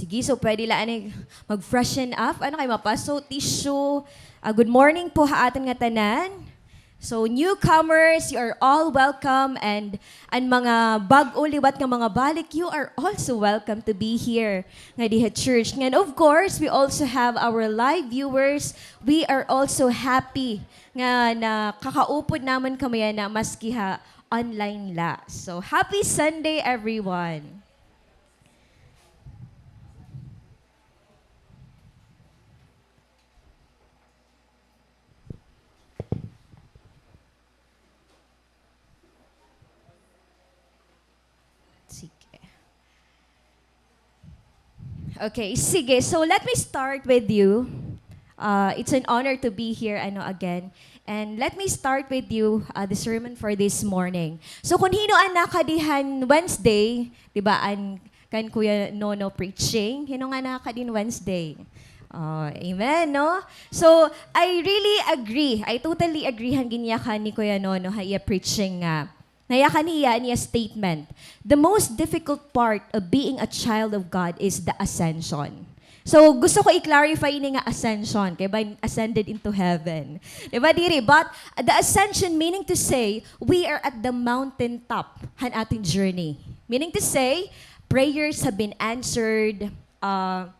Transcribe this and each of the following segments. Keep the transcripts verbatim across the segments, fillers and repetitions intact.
Sige, so pwede la ani mag-freshen up. Ano kay mapaso, tissue. Ah, good morning po ha aton nga tanan. So, newcomers, you are all welcome, and an mga bag-o liwat nga mga balik, you are also welcome to be here nga diha church. And of course, we also have our live viewers. We are also happy nga nakakaupod namon kamo yana maski ha online la. So, happy Sunday, everyone! Sige. Okay, sige. So, let me start with you. Uh, it's an honor to be here, ano, again. And let me start with you, uh, the sermon for this morning. So, kun hin-o an nakadi han Wednesday, di ba, an kan Kuya Nono preaching, hin-o nga nakadi han Wednesday? Oh, amen, no? So, I really agree. I totally agree han ginyakan ni Kuya Nono ha iya preaching nga nayakan niya an iya statement, "The most difficult part of being a child of God is the ascension." So, gusto ko i-clarify ini nga ascension, kay ba ascended into heaven. Di ba, diri? But the ascension, meaning to say, we are at the mountaintop han aton journey. Meaning to say, prayers have been answered, uh,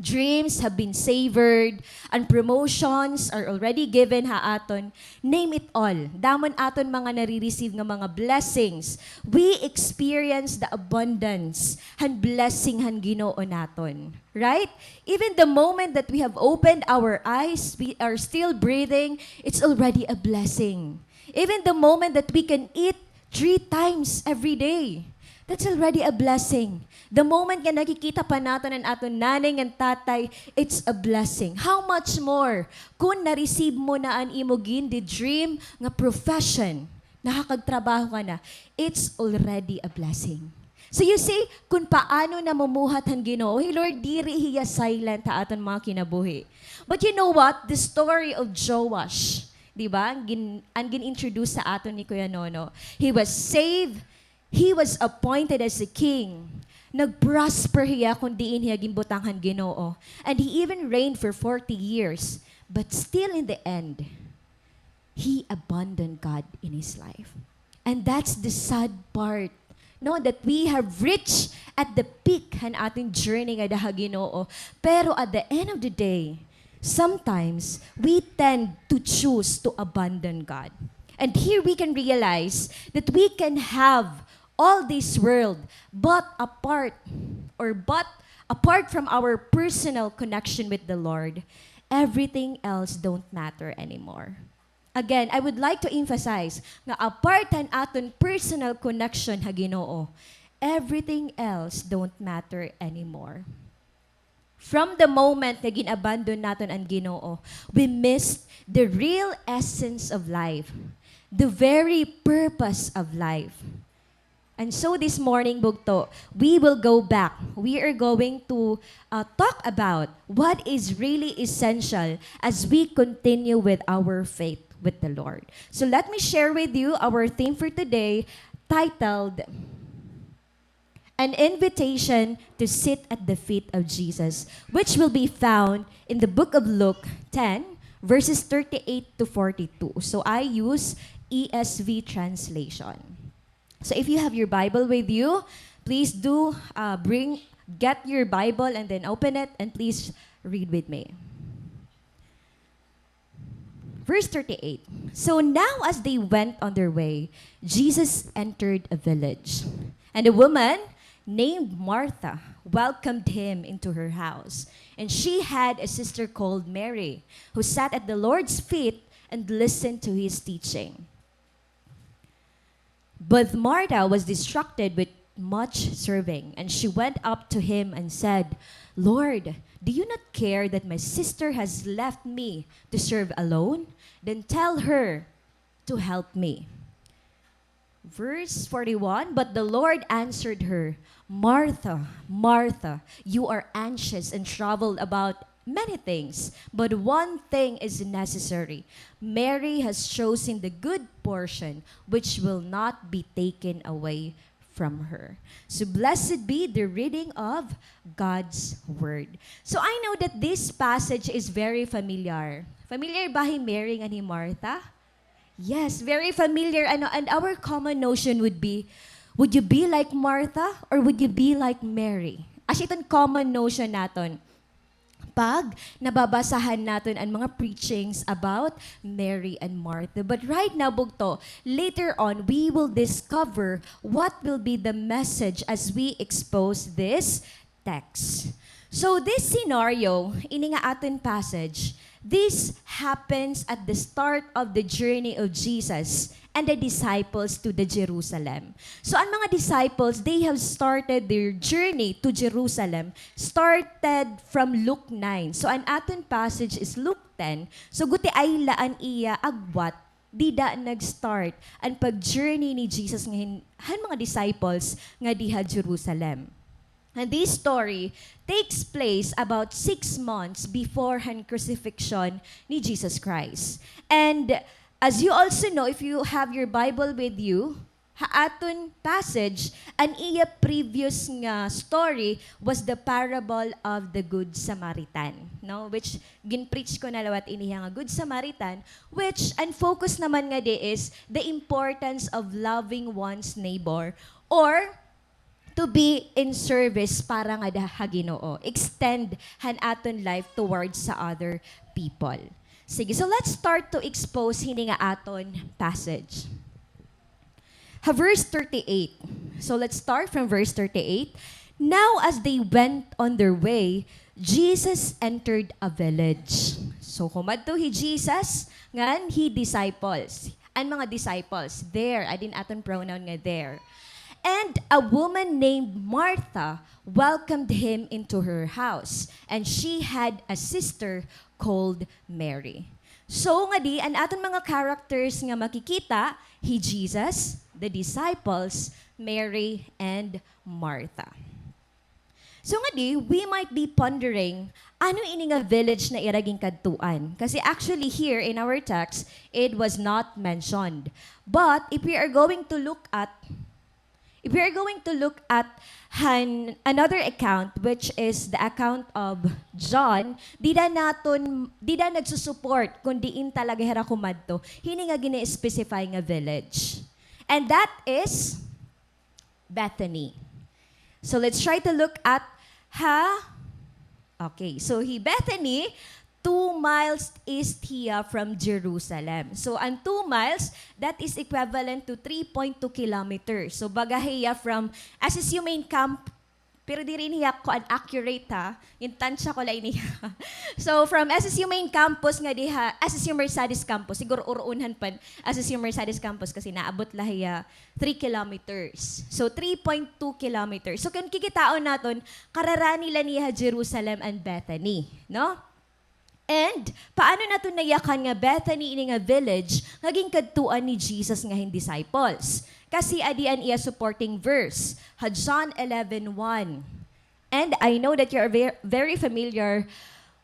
dreams have been savored, and promotions are already given ha aton. Name it all. Damo an aton mga nare-receive nga mga blessings. We experience the abundance han blessing han Ginoo naton. Right? Even the moment that we have opened our eyes, we are still breathing, it's already a blessing. Even the moment that we can eat three times every day, that's already a blessing. The moment nga nakikita pa naton an aton nanay ngan tatay, it's a blessing. How much more kun na-receive mo na an imo gindi-dream nga profession, nakakagtrabaho ka na, it's already a blessing. So you see, kun paano namumuhat han Ginoo, hi Lord diri hiya silent ha aton mga kinabuhi. But you know what? The story of Joash, di ba? Gin-, an gin-introduce sa aton ni Kuya Nono. He was saved. He was appointed as a king. Nag-prosper hiya kun diin hiya ginbutang han Ginoo. And he even reigned for forty years. But still in the end, he abandoned God in his life. And that's the sad part, no, that we have reached at the peak han aton journey ngada ha Ginoo. Pero at the end of the day, sometimes we tend to choose to abandon God. And here we can realize that we can have all this world, but apart, or but apart from our personal connection with the Lord, everything else don't matter anymore. Again, I would like to emphasize nga apart han aton personal connection ha Ginoo, everything else don't matter anymore. From the moment nga gin-abandon naton an Ginoo, we missed the real essence of life, the very purpose of life. And so this morning, bugto, we will go back. We are going to, uh, talk about what is really essential as we continue with our faith with the Lord. So let me share with you our theme for today, titled An Invitation to Sit at the Feet of Jesus, which will be found in the book of Luke ten, verses thirty-eight to forty-two. So I use E S V translation. So if you have your Bible with you, please do, uh, bring, get your Bible and then open it, and please read with me. Verse thirty-eight. So now as they went on their way, Jesus entered a village. And a woman named Martha welcomed him into her house. And she had a sister called Mary, who sat at the Lord's feet and listened to his teaching. But Martha was distracted with much serving, and she went up to him and said, "Lord, do you not care that my sister has left me to serve alone? Then tell her to help me." Verse forty-one, but the Lord answered her, "Martha, Martha, you are anxious and troubled about many things, but one thing is necessary. Mary has chosen the good portion, which will not be taken away from her. So blessed be the reading of God's word. So I know that this passage is very familiar. Familiar ba hi Mary ngan hi Martha? Yes, very familiar. Ano, and our common notion would be, would you be like Martha or would you be like Mary? Asya iton common notion naton pag nababasahan naton an mga preachings about Mary and Martha. But right now, bugto, later on, we will discover what will be the message as we expose this text. So this scenario, ini nga aton passage, this happens at the start of the journey of Jesus and the disciples to the Jerusalem. So an mga disciples, they have started their journey to Jerusalem, started from Luke nine. So an aton passage is Luke ten. So gutiay la an iya agwat, dida nag-start an pag-journey ni Jesus ngan han mga disciples ngadi ha Jerusalem. And this story takes place about six months before han crucifixion ni Jesus Christ. And as you also know, if you have your Bible with you, ha aton passage, an iya previous nga story was the parable of the Good Samaritan, no? Which gin-preach ko na liwat ini nga Good Samaritan, which an focus naman ngadi is the importance of loving one's neighbor or to be in service para ngada ha Ginoo. Extend han aton life towards sa other people. Sige, so let's start to expose hini nga aton passage. Ha verse thirty-eight. So let's start from verse thirty-eight. Now as they went on their way, Jesus entered a village. So humadto hi Jesus ngan hi disciples. An mga disciples, their, adi an aton pronoun nga their. And a woman named Martha welcomed him into her house, and she had a sister called Mary. So ngadi, an aton mga characters nga makikita, hi Jesus, the disciples, Mary, and Martha. So ngadi, we might be pondering, ano ini nga village na ira ginkadtuan? Kasi actually here in our text, it was not mentioned. But if we are going to look at, if we are going to look at han, another account, which is the account of John, dida naton, dida nagsusupport kung diin talaga hira kumadto hini nga gini-specify nga village. And that is Bethany. So let's try to look at ha, okay, so hi Bethany, two miles east hiya from Jerusalem. So an two miles, that is equivalent to three point two kilometers. So baga hiya from S S U main camp, pero diri ini hiya kuan accurate ha. Gintansya ko la ini hiya. So from S S U main campus ngadi ha, S S U Mercedes campus, siguro ur-unhan pa an S S U Mercedes campus kasi naabot la hiya three kilometers. So three point two kilometers. So kun kikitaon naton, kararani la niya ha Jerusalem and Bethany, no? And paano naton nayakan nga Bethany ini nga village nga ginkadtuan ni Jesus nga hin disciples? Kasi adi an iya supporting verse ha John eleven one. And I know that you're ver-, very familiar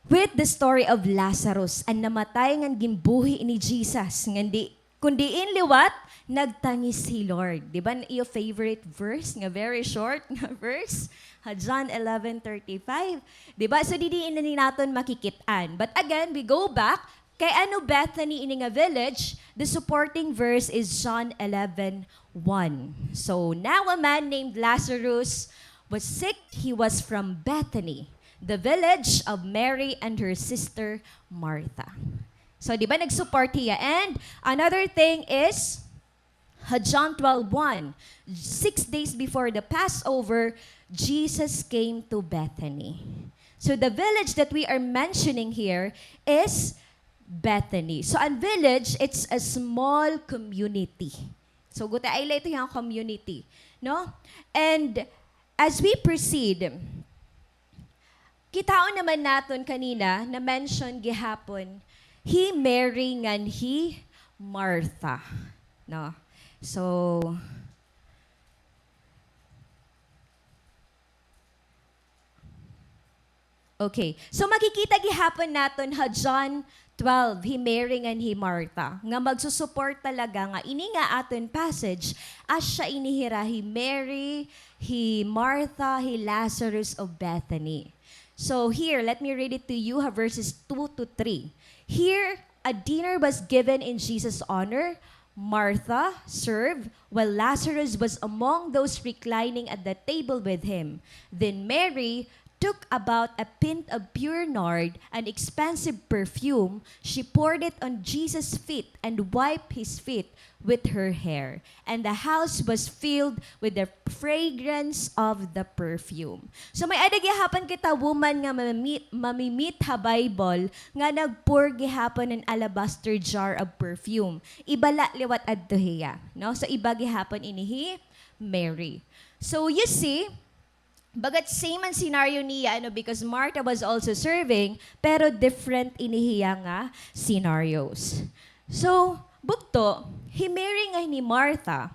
with the story of Lazarus, an namatay ngan ginbuhi ni Jesus, ngan di, kun diin liwat, nagtangis hi Lord. Di ba, an iyo favorite verse nga very short nga verse? Ha John eleven thirty-five. Di ba? So, didi ini naton makikit-an. But again, we go back. Kay ano Bethany ini nga village? The supporting verse is John eleven one. So, now a man named Lazarus was sick. He was from Bethany, the village of Mary and her sister Martha. So, di ba, nag-support hiya? And another thing is, ha John twelve one, six days before the Passover, Jesus came to Bethany. So, the village that we are mentioning here is Bethany. So, an village, it's a small community. So, gutiay la ito nga community, no? And as we proceed, kitaon naman naton kanina, na-mention gihapon hi Mary ngan hi Martha, no? So, Okay. So, makikita gihapon naton ha John twelve, hi Mary ngan hi Martha, nga magsusupport talaga nga ini nga aton passage, asya ini hira hi Mary, hi Martha, hi Lazarus of Bethany. So, here, let me read it to you, ha verses two to three. Here, a dinner was given in Jesus' honor. Martha served, while Lazarus was among those reclining at the table with him. Then Mary took about a pint of pure nard, an expensive perfume. She poured it on Jesus' feet and wiped his feet with her hair. And the house was filled with the fragrance of the perfume. So, may-ada gihapon kita woman nga mami-, mami-meet ha Bible nga nag-pour gihapon an alabaster jar of perfume. Iba la liwat adto hiya, no? So, iba gihapon ini hi Mary. So, you see, bagat same an scenario niya, ano, because Martha was also serving, pero different ini hiya nga scenarios. So, bugto, hi Mary ngan hi Martha,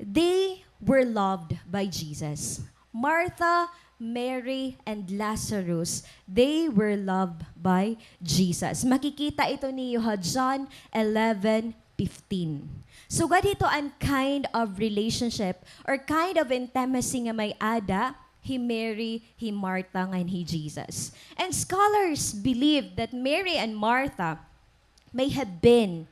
they were loved by Jesus. Martha, Mary, and Lazarus, they were loved by Jesus. Makikita ito niyo ha John eleven fifteen. Sugad hito an kind of relationship or kind of intimacy nga may-ada hi Mary, hi Martha, ngan hi Jesus. And scholars believe that Mary and Martha may have been,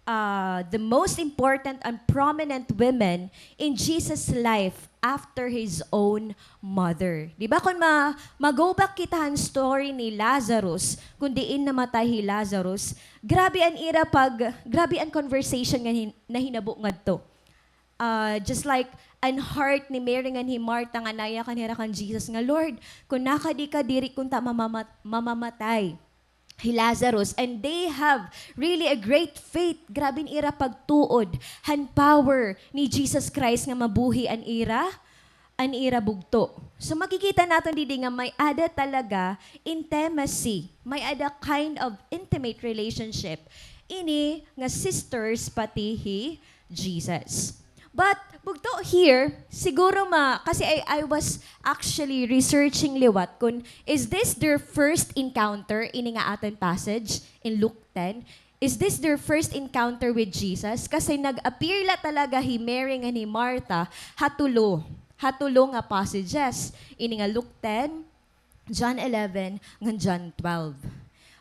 uh, the most important and prominent women in Jesus' life after his own mother. Di ba, kun ma-, ma-go back kita han story ni Lazarus, kun diin namatay hi Lazarus, grabe an ira pag-, grabe an conversation nga hin-, nahinabo ngadto. Ah, just like an heart ni Mary ngan hi Martha nga nayakan hira kan Jesus nga, "Lord, kun nakadi ka, diri kunta mamama-, mamamatay hi Lazarus." And they have really a great faith. Grabe an ira pagtuod han power ni Jesus Christ nga mabuhi an ira, an ira bugto. So, makikita naton didi nga may-ada talaga intimacy, may-ada kind of intimate relationship ini nga sisters pati hi Jesus. But, bugto here, siguro ma-, kasi I, I was actually researching liwat kun is this their first encounter, ini nga aton passage in Luke ten? Is this their first encounter with Jesus? Kasi nag-appear la talaga hi Mary ngan hi Martha ha tulo, ha tulo nga passages. Ini nga Luke ten, John eleven, ngan John twelve.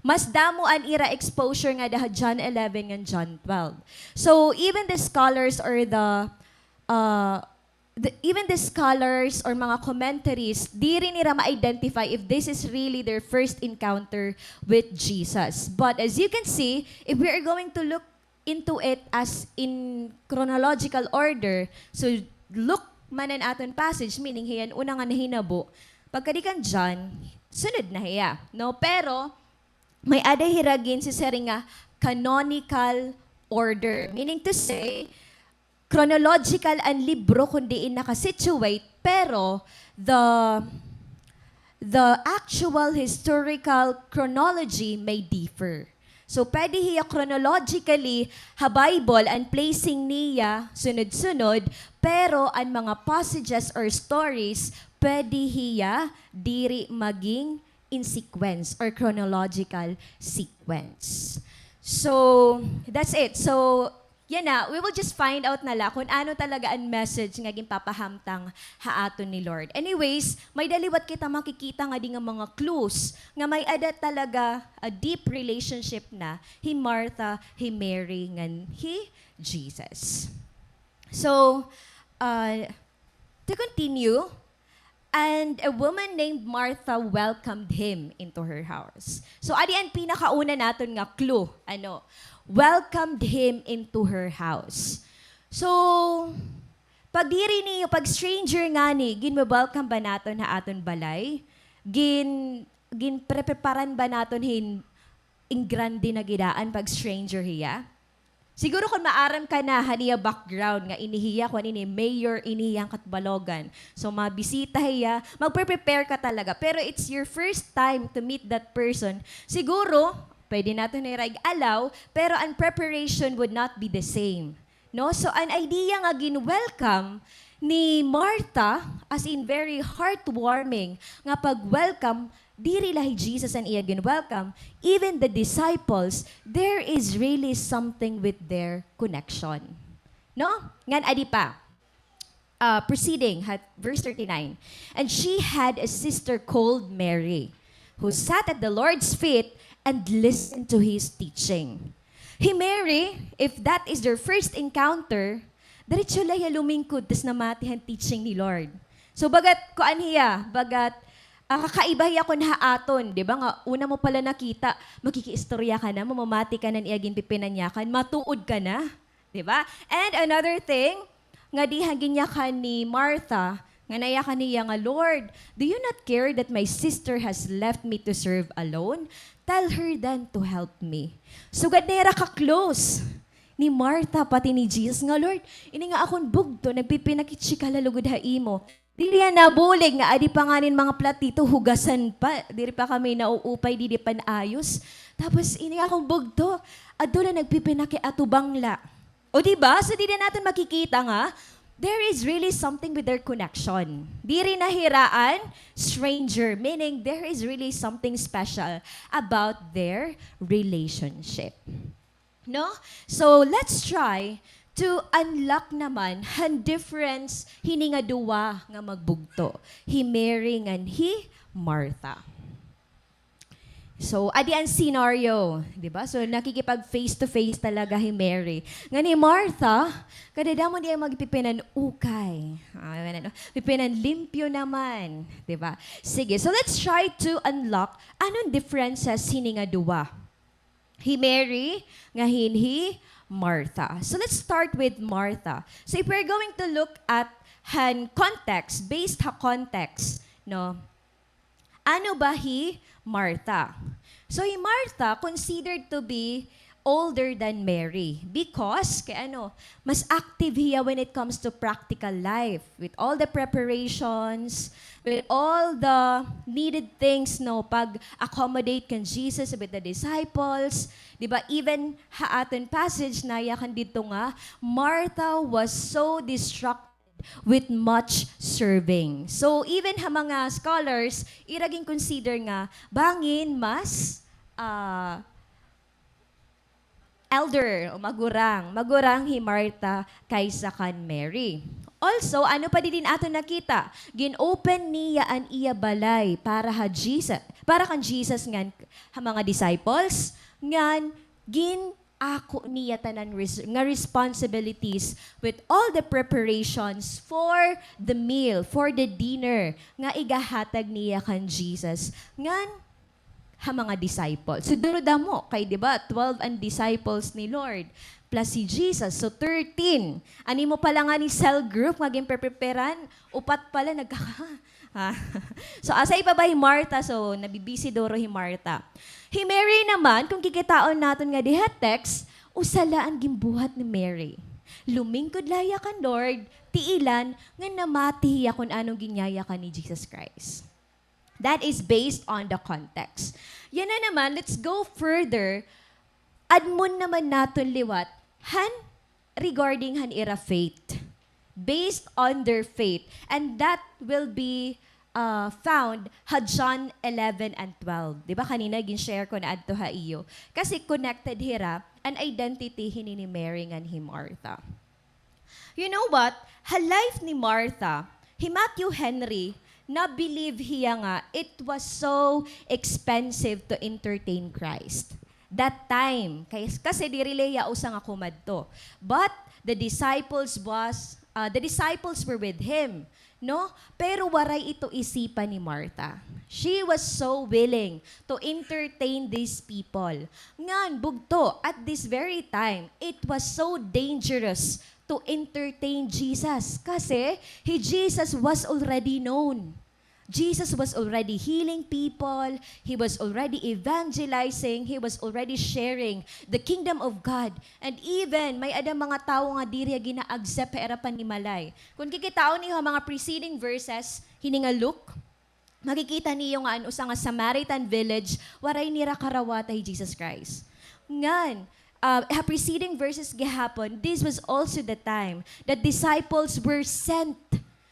Mas damo an ira exposure ngada ha John eleven ngan John twelve. So, even the scholars or the, uh, the, even the scholars or mga commentaries, diri nira ma-identify if this is really their first encounter with Jesus. But as you can see, if we are going to look into it as in chronological order, so Luke man an aton passage, meaning hiya an una nga nahinabo, pagkadi kan John, sunod na hiya, no? Pero, may-ada hira ginsiring nga canonical order. Meaning to say, chronological an libro kun diin naka-situate, pero the, the actual historical chronology may differ. So, pwede hiya chronologically ha Bible, an placing niya sunod-sunod, pero an mga passages or stories, pwede hiya diri maging in sequence or chronological sequence. So, that's it. So, yana, we will just find out na la kun ano talaga an message nga ginpapahamtang ha aton ni Lord. Anyways, may-ada liwat kita makikita ngadi nga mga clues nga may-ada talaga a deep relationship na hi Martha, hi Mary, ngan hi Jesus. So, uh, to continue, and a woman named Martha welcomed him into her house. So, adi an pinakauna naton nga clue, ano, welcomed him into her house. So, pag diri niyo, pag stranger ngani, gin-welcome ba naton ha aton balay? Gin-, ginprepreparan ba naton hin, in grande na gidaan pag stranger hiya? Siguro kun maaram ka na han iya background nga ini hiya, kuan ini, mayor ini hiya han Catbalogan. So, mabisita hiya, magpre-prepare ka talaga. Pero it's your first time to meet that person. Siguro, pwede naton hira ig-allow, pero an preparation would not be the same. No? So, an idea nga gin-welcome ni Martha, as in very heartwarming nga pag-welcome, diri la hi Jesus an iya gin-welcome, even the disciples, there is really something with their connection. No? Ngan adi pa. Uh, proceeding at verse thirty-nine. And she had a sister called Mary, who sat at the Lord's feet and listened to his teaching. Hi Mary, if that is their first encounter, diretso la hiya lumingkod tas namati han teaching ni Lord. So, bagat kuan hiya, bagat, ah, kakaiba hiya kun ha aton, di ba? Nga, una mo pala nakita, makikiistorya ka na, mamamati ka na niya ginpipinanyakan, matuod ka na, di ba? And another thing, nga diha ginyakan ni Martha, nga nayakan niya nga, "Lord, do you not care that my sister has left me to serve alone? Tell her then to help me." Sugad na hira ka-close ni Martha pati ni Jesus nga, "Lord, ini nga akon bugto, nagpipinakitsikala lugod ha imo." Diri hiya nabulig nga adi pa ngani an mga platito, hugasan pa. Diri pa kami nauupay, didi pan-ayos. Tapos, ini akon bugto, adto la nagpipinakiatubang la. O, di ba? So, didi naton makikita nga, there is really something with their connection. Diri na hira an stranger, meaning there is really something special about their relationship. No? So, let's try to unlock naman han difference hini nga duwa nga magbugto. Hi Mary ngan hi Martha. So, adi an scenario, di ba? So, nakikipag face to face talaga hi Mary. Ngan hi Martha, kadadamo niya magpipinan-ukay. Ah, ano, pipinan-limpyo naman, di ba? Sige, so let's try to unlock anon differences hini nga duwa. Hi Mary, ngan hi Martha. So, let's start with Martha. So, if we're going to look at han context, based ha context, no? Ano ba hi Martha? So, hi Martha considered to be older than Mary because, kay ano, mas active hiya when it comes to practical life, with all the preparations, with all the needed things, no, pag-accommodate kan Jesus with the disciples. Di ba, even ha aton passage, nayakan didto nga, Martha was so distracted with much serving. So, even ha mga scholars, ira gin-consider nga bangin mas, ah, elder o magurang, magurang hi Martha kaysa kan Mary. Also, ano pa didin aton nakita? Gin-open niya an iya balay para ha Jesus, para kan Jesus ngan ha mga disciples, ngan gin- ako niya tanan res-, nga responsibilities with all the preparations for the meal, for the dinner nga igahatag niya kan Jesus ngan ha mga disciples. So, duro damo kay, di ba, twelve an disciples ni Lord plus si Jesus. So, thirteen. An imo pa la ngani cell group nga ginprepreparan, upat pa la nagkaka-, Ah. So, asay pa ba hi Martha? So, nabibisi duro hi Martha. Hi Mary naman, kon kikitaon naton nga diha text, usa la an ginbuhat ni Mary. Lumingkod la hiya kan Lord, tiilan, ngan namati hiya kon ano an ginyayakan ni Jesus Christ. That is based on the context. Yana naman, let's go further. Admon naman naton liwat han regarding han ira faith. Based on their faith. And that will be, uh, found ha John eleven and twelve. Di ba kanina gin-share ko na adto ha iyo? Kasi connected hira an identity hini ni Mary ngan hi Martha. You know what? Ha life ni Martha, hi Matthew Henry, na-believe hiya nga it was so expensive to entertain Christ. That time, kay, kasi diri la hiya usa nga kumadto. But the disciples was, uh, the disciples were with him, no? Pero waray ito isipan ni Martha. She was so willing to entertain these people. Ngan, bugto, at this very time, it was so dangerous to entertain Jesus. Kasi hi Jesus was already known. Jesus was already healing people. He was already evangelizing. He was already sharing the kingdom of God. And even, may-ada mga tawo nga diri hiya gina-accept ha ira panimalay. Kon kikitaon niyo ha mga preceding verses, hini nga Luke, makikita niyo nga an usa nga Samaritan village, waray nira karawata hi Jesus Christ. Ngan, uh, ha preceding verses gihapon, this was also the time that disciples were sent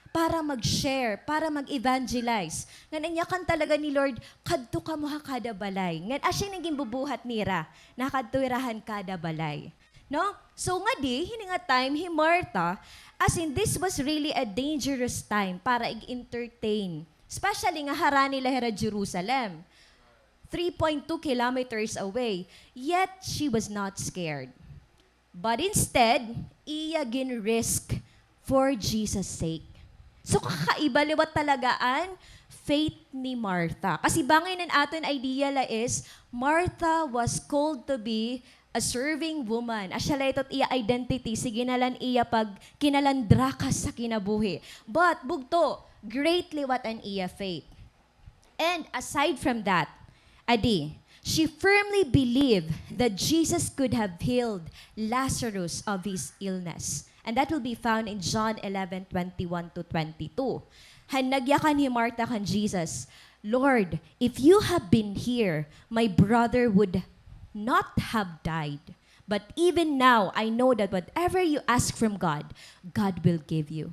para mag-share, para mag-evangelize. Ngan an yakan talaga ni Lord, kadto kamo ha kada balay. Ngan asya an ginbubuhat nira, nakadto hira han kada balay. No? So ngadi, hini nga time, hi Martha, as in, this was really a dangerous time para ig-entertain. Especially nga harani la hira Jerusalem. Three point two kilometers away. Yet, she was not scared. But instead, iya gin-risk for Jesus' sake. So, kakaiba liwat talaga an faith ni Martha. Kasi bangin an aton idea la is, Martha was called to be a serving woman. Asya la ito it iya identity. Sige na la an iya pagkinalandrakas sa kinabuhi. But, bugto, great liwat an iya faith. And aside from that, adi, she firmly believed that Jesus could have healed Lazarus of his illness. And that will be found in John eleven twenty-one to twenty-two. Han nagyakan hi Martha kan Jesus, "Lord, if you have been here, my brother would not have died. But even now, I know that whatever you ask from God, God will give you."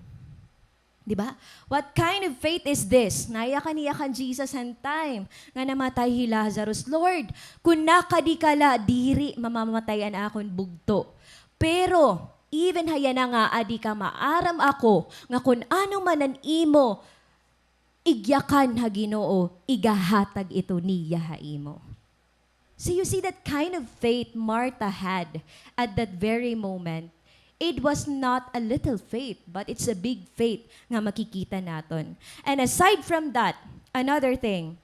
Di ba? What kind of faith is this? Nayakan hiya kan Jesus han time nga namatay hi Lazarus. "Lord, kun nakadi ka la, diri mamamatay an akon bugto. Pero, even ha yana nga adi ka, maaram ako nga kun ano man an imo igyakan ha Ginoo, igahatag ito niya ha imo." So you see that kind of faith Martha had at that very moment. It was not a little faith, but it's a big faith nga makikita naton. And aside from that, another thing,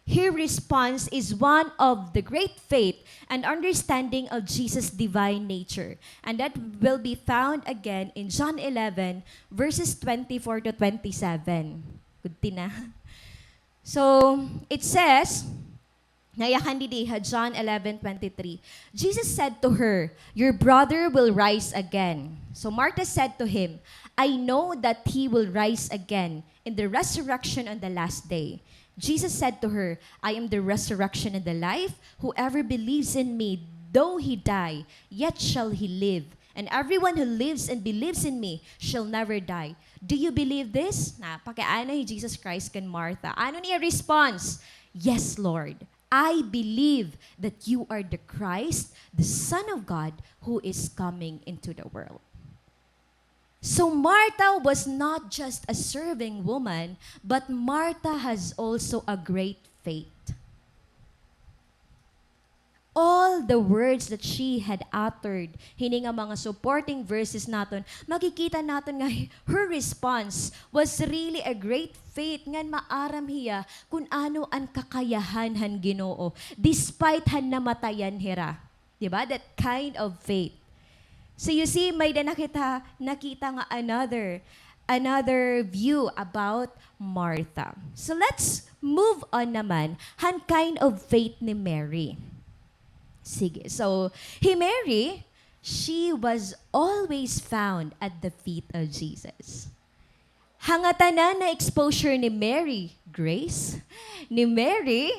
her response is one of the great faith and understanding of Jesus' divine nature. And that will be found again in John eleven, verses twenty-four to twenty-seven. Good tina. So, it says, nayakan didi ha John eleven twenty-three, Jesus said to her, "Your brother will rise again." So Martha said to him, "I know that he will rise again in the resurrection on the last day." Jesus said to her, "I am the resurrection and the life. Whoever believes in me, though he die, yet shall he live. And everyone who lives and believes in me shall never die." Do you believe this? Na, pakiana hi Jesus Christ kan Martha. Ano niya response? "Yes, Lord. I believe that you are the Christ, the Son of God, who is coming into the world." So Martha was not just a serving woman, but Martha has also a great faith. All the words that she had uttered, hini nga mga supporting verses naton, makikita naton nga her response was really a great faith, ngan maaram hiya kun ano an kakayahan han Ginoo, despite han namatayan hira. Di ba? That kind of faith. So you see, may da nakita, nakita nga another, another view about Martha. So let's move on naman han kind of faith ni Mary. Sige, so, hi Mary, she was always found at the feet of Jesus. Ha ngatanan na exposure ni Mary, Grace, ni Mary,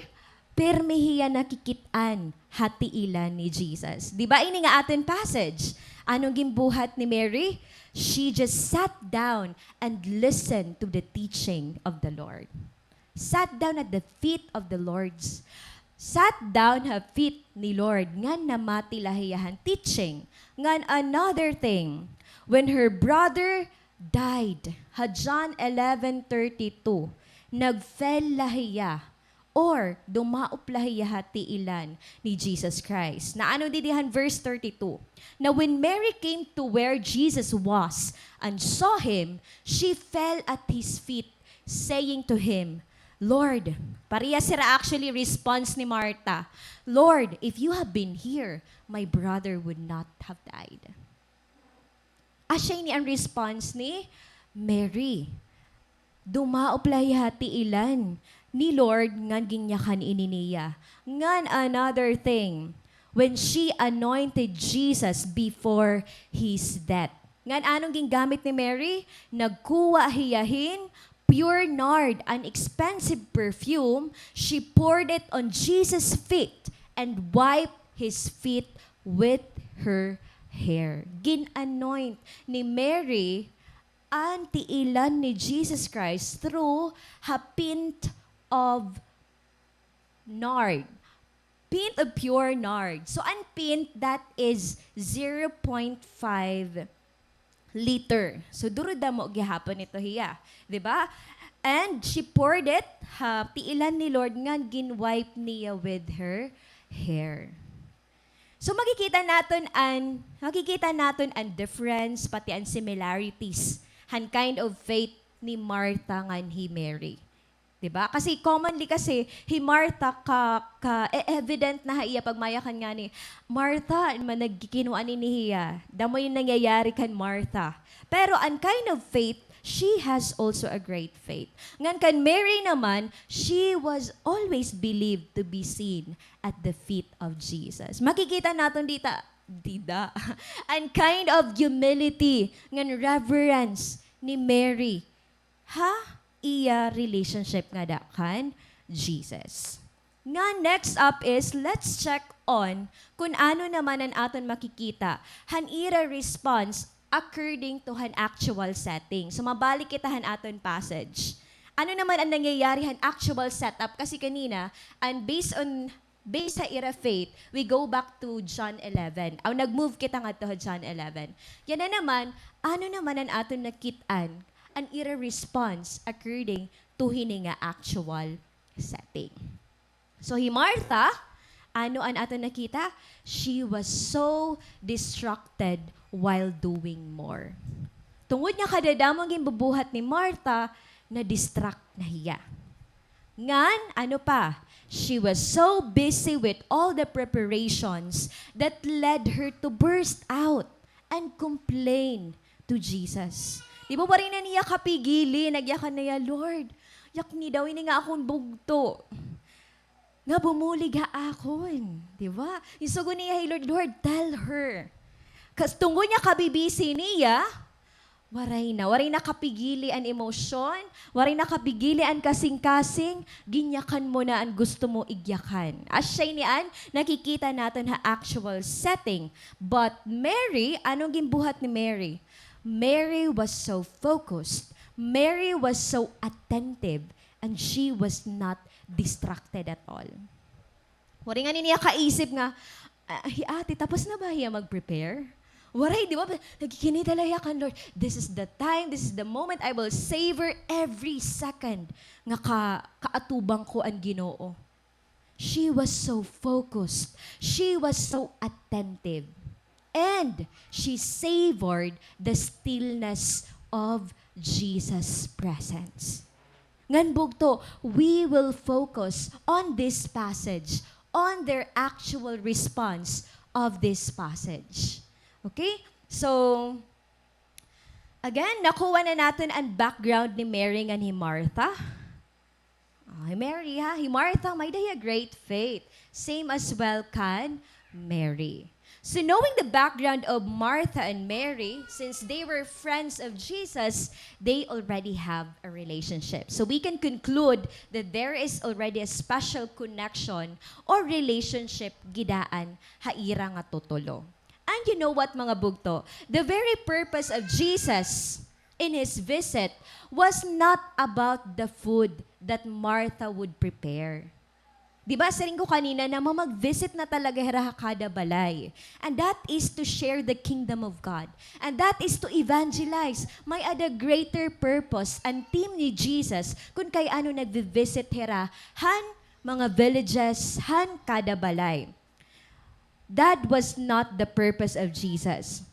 pirmi hiya nakikit-an ha tiilan ni Jesus. Di ba ini nga aton passage? Ano an ginbuhat ni Mary? She just sat down and listened to the teaching of the Lord. Sat down at the feet of the Lord's. Sat down ha feet ni Lord, ngan namati la hiya han teaching. Ngan another thing, when her brother died, ha John eleven thirty-two, nag-fell la hiya, or dumaop la hiya ha tiilan ni Jesus Christ. Na ano didi han verse thirty-two? "Now when Mary came to where Jesus was and saw him, she fell at his feet, saying to him, 'Lord,'" parehas hira actually response ni Martha, "'Lord, if you have been here, my brother would not have died.'" Asya ini an response ni Mary. Dumaop la hiya ha tiilan ni Lord ngan ginyakan ini niya. Ngan another thing, when she anointed Jesus before his death. Ngan ano an gingamit ni Mary? Nagkuha hiya hin pure nard, an expensive perfume, she poured it on Jesus' feet and wiped his feet with her hair. Gin-anoint ni Mary an tiilan ni Jesus Christ through ha pint of nard. Pint of pure nard. So, an pint, that is zero point five liter. So, duro damo gihapon ito hiya. Di ba? And she poured it ha tiilan ni Lord ngan gin-wipe niya with her hair. So, makikita naton an, makikita naton an difference, pati an similarities, han kind of faith ni Martha ngan hi Mary. Di ba? Kasi commonly kasi, hi Martha ka, ka, e-, evident na ha iya pagmayakan ngani, Martha, man nagkikinuan ini hiya. Damo yung nangyayari kan Martha. Pero an kind of faith, she has also a great faith. Ngan kan Mary naman, she was always believed to be seen at the feet of Jesus. Makikita naton dita, dida, an kind of humility ngan reverence ni Mary ha iya relationship ngada kan Jesus. Nga next up is, let's check on kun ano naman an aton makikita han ira response according to han actual setting. So, mabalik kita han aton passage. Ano naman an nangyayari han actual setup? Kasi kanina, an based on, based ha ira faith, we go back to John eleven. Aw, nag-move kita ngadto ha John eleven. Yana naman, ano naman an aton nakit-an, an ira response according to hini nga actual setting. So, hi Martha, ano an aton nakita? She was so distracted while doing more. Tungod nga kadadamo an ginbubuhat ni Martha, na-distract na hiya. Ngan, ano pa? She was so busy with all the preparations that led her to burst out and complain to Jesus. Di ba, waray na niya kapigili, nagyakan na hiya, "Lord, yakni daw ini nga akon bugto nga bumulig ha akon." Di ba? Ginsugo niya hi Lord, "Lord, tell her." Kas tungod niya kabibisi niya, waray na, waray na kapigili an emosyon, waray na kapigili an kasingkasing, ginyakan mo na an gusto mo igyakan. Asya ini an nakikita naton ha actual setting. But Mary, ano an ginbuhat ni Mary? Mary was so focused. Mary was so attentive. And she was not distracted at all. Waray ngani niya kaisip nga, "Ah, hi ate, tapos na ba hiya mag-prepare?" Waray, di ba? Nagkikinita la hiya kan Lord. This is the time, this is the moment I will savor every second nga ka-, kaatubang ko an Ginoo. She was so focused. She was so attentive. And she savored the stillness of Jesus' presence. Ngan bugto, we will focus on this passage, on their actual response of this passage. Okay? So, again, nakuha na naton an background ni Mary ngan hi Martha. Ah, hi Mary, ha? Hi Martha, may-ada hiya great faith. Same as well kan Mary. So, knowing the background of Martha and Mary, since they were friends of Jesus, they already have a relationship. So, we can conclude that there is already a special connection or relationship gidaan ha ira nga tutulo. And you know what, mga bugto? The very purpose of Jesus in his visit was not about the food that Martha would prepare. Di ba, siring ko kanina na mamag-visit na talaga hira ha kada balay. And that is to share the kingdom of God. And that is to evangelize. May-ada greater purpose an team ni Jesus kun kay ano nagvi-visit hira han mga villages, han kada balay. That was not the purpose of Jesus,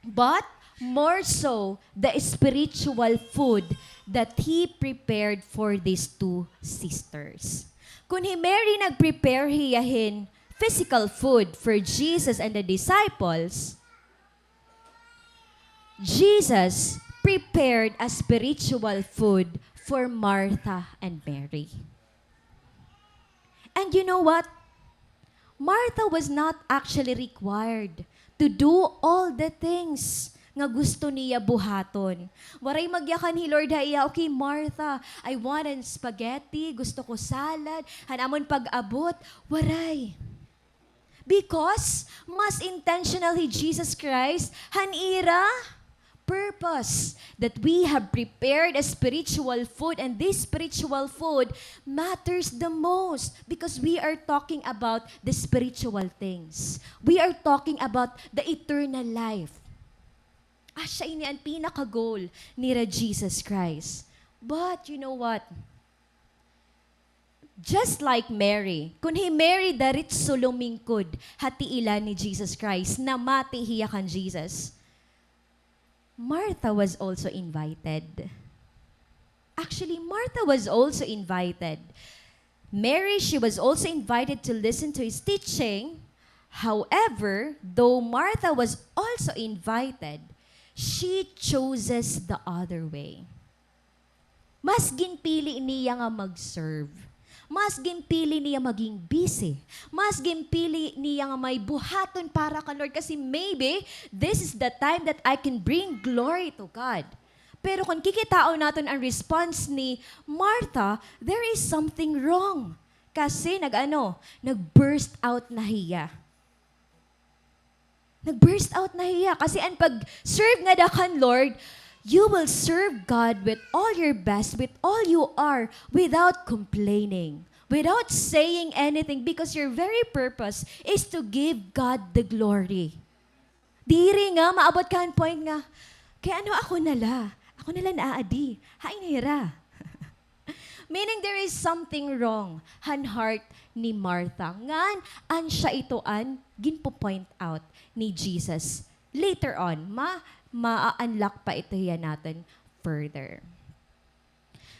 but more so the spiritual food that he prepared for these two sisters. Kun hi Mary nag-prepare hiya hin physical food for Jesus and the disciples, Jesus prepared a spiritual food for Martha and Mary. And you know what? Martha was not actually required to do all the things nga gusto niya buhaton. Waray magyakan hi Lord ha iya, "Okay, Martha, I want an spaghetti, gusto ko salad, han amon pag-abot." Waray. Because mas intentional hi Jesus Christ han ira purpose, that we have prepared a spiritual food, and this spiritual food matters the most because we are talking about the spiritual things. We are talking about the eternal life. Asya ini an pinaka-goal nira Jesus Christ. But you know what? Just like Mary, kun hi Mary diretso lumingkod ha tiilan ni Jesus Christ, namati hiya kan Jesus. Martha was also invited. Actually, Martha was also invited. Mary, she was also invited to listen to his teaching. However, though Martha was also invited, she chooses the other way. Mas ginpili niya nga mag-serve. Mas ginpili niya maging busy. Mas ginpili niya nga may buhaton para kan Lord kasi maybe this is the time that I can bring glory to God. Pero kun kikitaon naton an response ni Martha, there is something wrong. Kasi nag-ano, nag-burst out na hiya. Nag-burst out na hiya. Kasi an pag-serve ngada kan Lord, you will serve God with all your best, with all you are, without complaining, without saying anything, because your very purpose is to give God the glory. Diri nga maabot ka han point nga, "Kay ano ako na la? Ako na la naadi. Hain hira?" Meaning there is something wrong han heart ni Martha. Ngan, an siya ito an ginpo-point out ni Jesus. Later on, ma-, ma-unlock pa ito hiya naton further.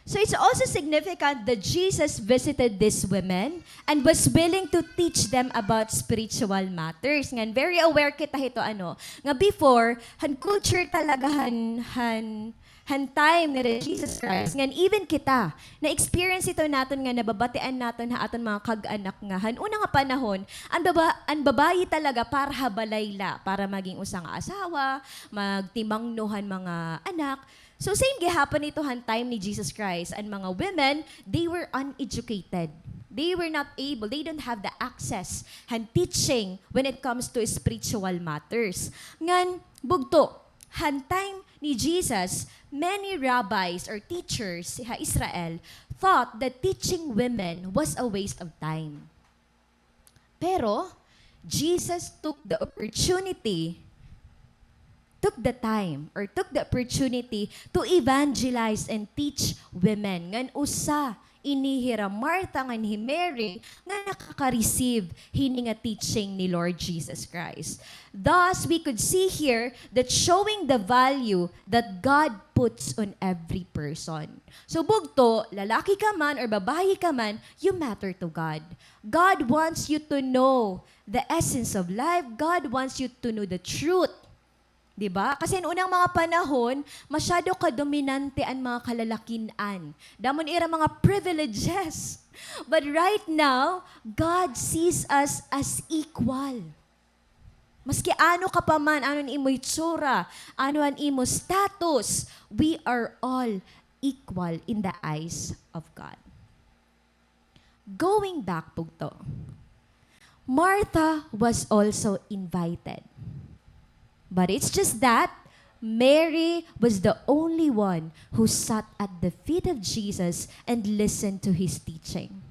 So it's also significant that Jesus visited these women and was willing to teach them about spiritual matters. Ngan very aware kita hito, ano, nga before, han culture talaga han, han, han time ni Jesus Christ, ngan even kita, na-experience ito naton nga nababatian naton ha aton mga kag-anak nga han una nga panahon, an baba-, an babayi talaga para ha balay la, para maging usa nga asawa, magtimangno han mga anak. So, same gihapon ito han time ni Jesus Christ. An mga women, they were uneducated. They were not able, they don't have the access han teaching when it comes to spiritual matters. Ngan, bugto, han time ni Jesus, many rabbis or teachers ha Israel thought that teaching women was a waste of time. Pero, Jesus took the opportunity, took the time, or took the opportunity to evangelize and teach women. Ngan usa ini hira Martha ngan hi Mary nga nakaka-receive hini nga teaching ni Lord Jesus Christ. Thus, we could see here that showing the value that God puts on every person. So, bugto, lalaki ka man or babayi ka man, you matter to God. God wants you to know the essence of life. God wants you to know the truth. Di ba? Kasi noon nga mga panahon, masyado ka dominante an mga kalalakin-an. Damo an ira mga privileges. But right now, God sees us as equal. Maski ano ka pa man, ano an imo hitsura, ano an imo status, we are all equal in the eyes of God. Going back, bugto, Martha was also invited. But it's just that Mary was the only one who sat at the feet of Jesus and listened to his teaching.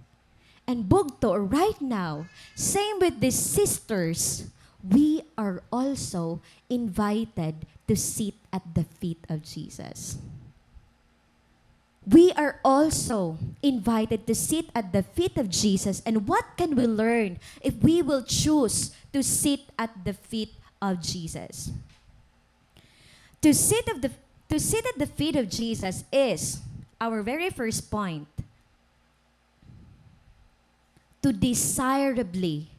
And bugto, right now, same with these sisters, we are also invited to sit at the feet of Jesus. We are also invited to sit at the feet of Jesus. And what can we learn if we will choose to sit at the feet of Jesus? To sit of the, to sit at the feet of Jesus is our very first point. To desirably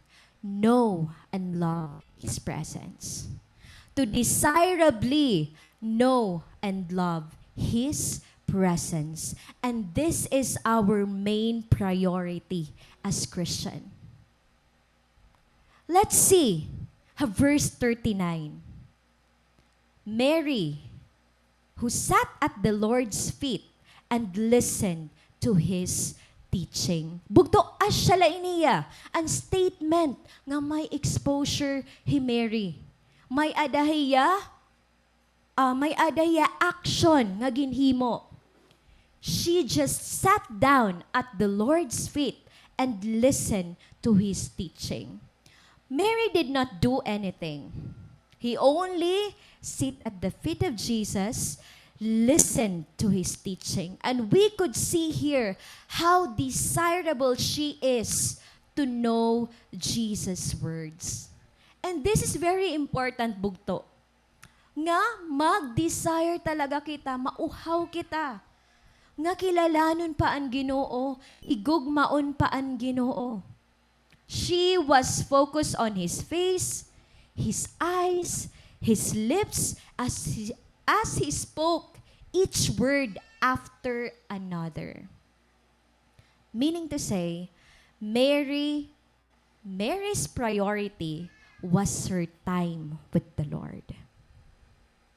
know and love His presence. To desirably know and love His presence. And this is our main priority as Christian. Let's see ha verse thirty-nine. Mary, who sat at the Lord's feet and listened to his teaching. Bugto, asya la ini hiya an statement nga may exposure hi Mary. May-ada hiya, ah, may-ada hiya action nga ginhimo. She just sat down at the Lord's feet and listened to his teaching. Mary did not do anything. He only sit at the feet of Jesus, listened to his teaching. And we could see here how desirable she is to know Jesus' words. And this is very important, bugto, nga mag-desire talaga kita, mauhaw kita, nga kilalanon pa an Ginoo, higugmaon pa an Ginoo. She was focused on his face, his eyes, his lips as he, as he spoke each word after another. Meaning to say, Mary, Mary's priority was her time with the Lord.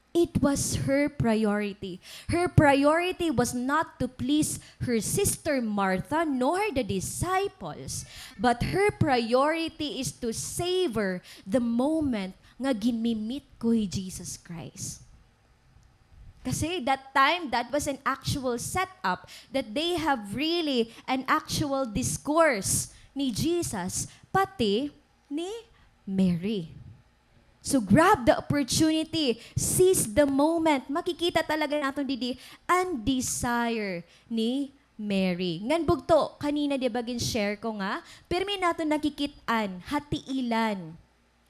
It was her priority. Her priority was not to please her sister Martha nor the disciples, but her priority is to savor the moment nga ginmi-meet ko hi Jesus Christ. Kasi that time, that was an actual setup that they have really an actual discourse ni Jesus, pati ni Mary. So grab the opportunity, seize the moment. Makikita talaga naton didi an desire ni Mary. Ngan bugto, kanina di ba gin-share ko nga, pirmi naton nakikit-an ha tiilan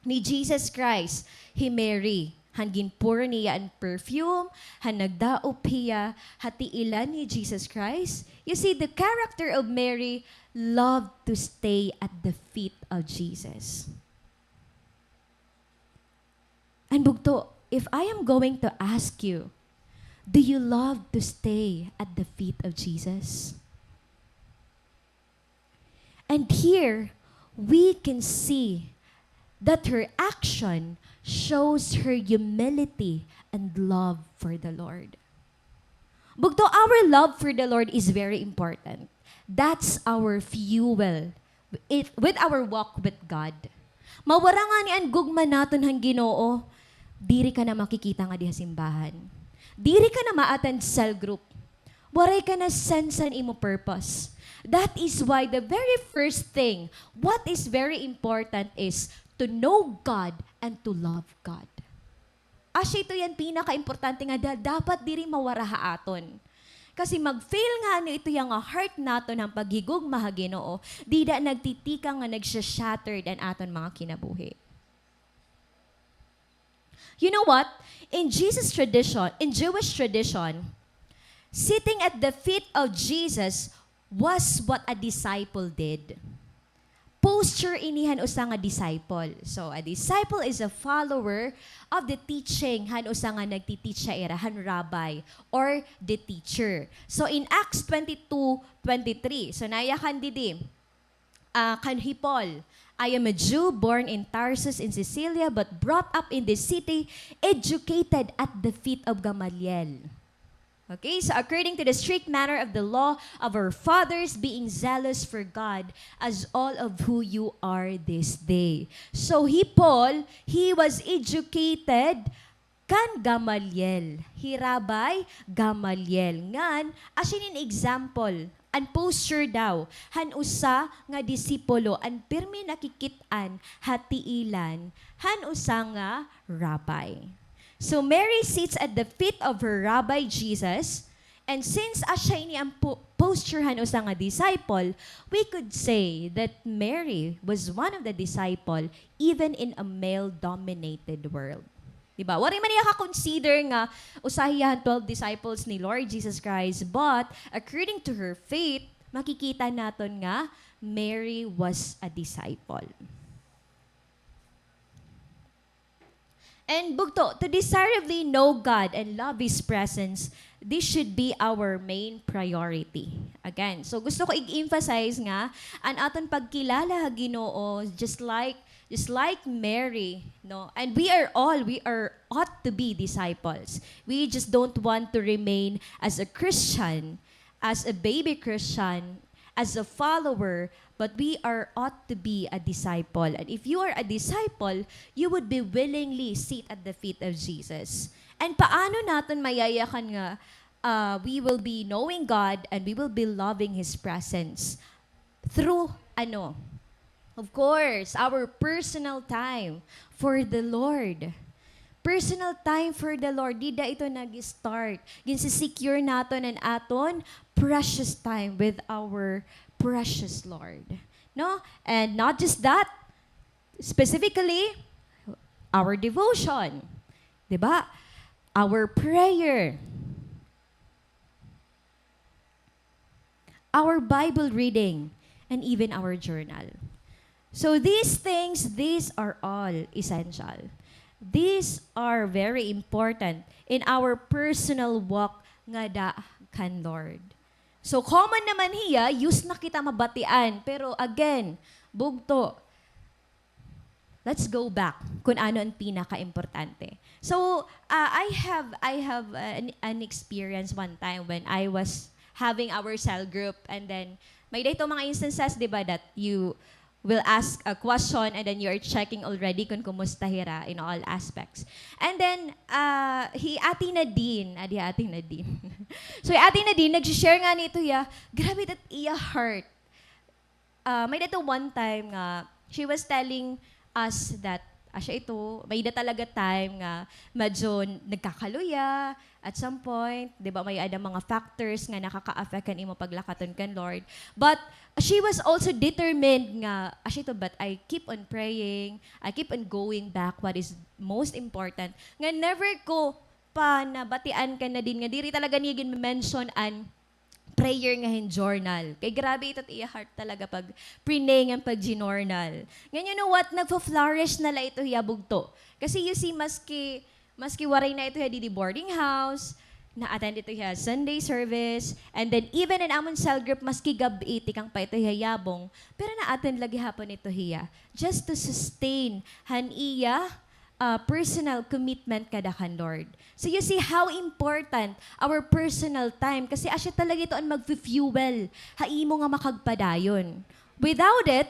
ni Jesus Christ hi Mary. Han ginpuro niya an perfume, han nagdaop hiya ha tiilan ni Jesus Christ. You see, the character of Mary loved to stay at the feet of Jesus. And bugto, if I am going to ask you, do you love to stay at the feet of Jesus? And here, we can see that her action shows her humility and love for the Lord. Bugto, our love for the Lord is very important. That's our fuel. It, with our walk with God. Mawara ngani an gugma naton han Ginoo, diri ka na makikita ngadi ha simbahan. Diri ka na ma-attend cell group. Waray ka na sense han imo purpose. That is why the very first thing, what is very important is to know God and to love God. Asya ito yan pinakaimportante nga da-, dapat diri mawara ha aton. Kasi mag-fail ngani ito ya nga heart naton han paghigugma ha Ginoo, dida nagtitikang nga nagsha-shattered an aton mga kinabuhi. You know what? In Jesus' tradition, in Jewish tradition, sitting at the feet of Jesus was what a disciple did. Posture ini han usa nga disciple. So, a disciple is a follower of the teaching han usa nga nagti-teach ha ira, han rabbi or the teacher. So, in Acts twenty-two twenty-three, so, nayakan didi, ah, kan hi Paul, "I am a Jew born in Tarsus in Cilicia, but brought up in this city, educated at the feet of Gamaliel." Okay, so according to the strict manner of the law of our fathers, being zealous for God, as all of who you are this day. So hi Paul, he was educated kan Gamaliel. Hi Rabbi Gamaliel. Ngan, asya ini an example, an posture daw, han usa nga disipulo, an pirmi nakikit-an ha tiilan han usa nga rabbi. So Mary sits at the feet of her Rabbi Jesus, and since asya ini an po-, posture han usa nga disciple, we could say that Mary was one of the disciple even in a male-dominated world. Di ba? Waray man niya ka-consider nga usa hiya han twelve disciples ni Lord Jesus Christ, but according to her faith, makikita naton nga Mary was a disciple. And bugto, to desirably know God and love His presence, this should be our main priority. Again, so gusto ko i-emphasize nga an aton pagkilala ha Ginoo, just like, just like Mary, no? And we are all, we are ought to be disciples. We just don't want to remain as a Christian, as a baby Christian, as a follower, but we are ought to be a disciple. And if you are a disciple, you would be willingly sit at the feet of Jesus. And paano naton mayayakan nga, uh, we will be knowing God and we will be loving His presence? Through ano? Of course, our personal time for the Lord. Personal time for the Lord. Dida ito nag-start. Ginsi-secure naton an aton precious time with our precious Lord. No? And not just that, specifically, our devotion. Di ba? Our prayer. Our Bible reading, and even our journal. So these things, these are all essential. These are very important in our personal walk ngada kan Lord. So common naman hiya, used na kita mabatian. Pero again, bugto, let's go back kun ano an pinakaimportante. So, ah, I have, I have, uh, an, an experience one time when I was having our cell group, and then may-ada ito mga instances, di ba, that you will ask a question and then you are checking already kun kumusta hira in all aspects. And then, ah, hi Ate Nadine, adi hi Ate Nadine. So, hi Ate Nadine, nag-share ngani ito hiya, grabe it iya heart. Ah, may-ada ito one time nga, she was telling us that, asya ito, may-ada talaga time nga medyo nagkakaluya at some point, di ba, may-ada mga factors nga nakaka-affect kan imo paglakaton kan Lord. But she was also determined nga, asya ito, but I keep on praying, I keep on going back, what is most important. Nga never ko pa nabatian kan Nadine nga diri talaga niya gin-mention an prayer nga hin journal. Kay grabe ito it iya heart talaga pag prinay ngan pag-journal. Ngan you know what? Nagfo-flourish na la ito hiya bugto. Kasi you see, maski, maski waray na ito hiya didi boarding house, na-attend ito hiya Sunday service, and then even in amon cell group, maski gab-i, tikang pa ito hiya yabong, pero na-attend la gihapon ito hiya, just to sustain han iya ah, personal commitment ngada kan Lord. So you see how important our personal time, kasi asya talaga ito an magfi-fuel ha imo nga makagpadayon. Without it,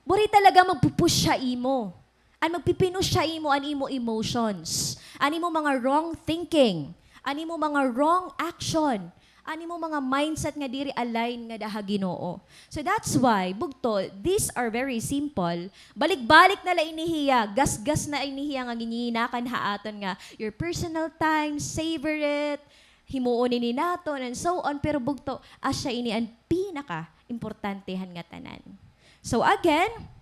waray talaga magpu-push ha imo. An magpi-push ha imo, an imo emotions, an imo mga wrong thinking, an imo mga wrong action, an imo mga mindset nga diri align ngada ha Ginoo. So that's why, bugto, these are very simple. Balik-balik na la ini hiya, gasgas na ini hiya nga giniyinakan ha aton nga your personal time, savor it, himuon ini naton, and so on. Pero bugto, asya ini an pinaka-importantehan ngatanan. So again,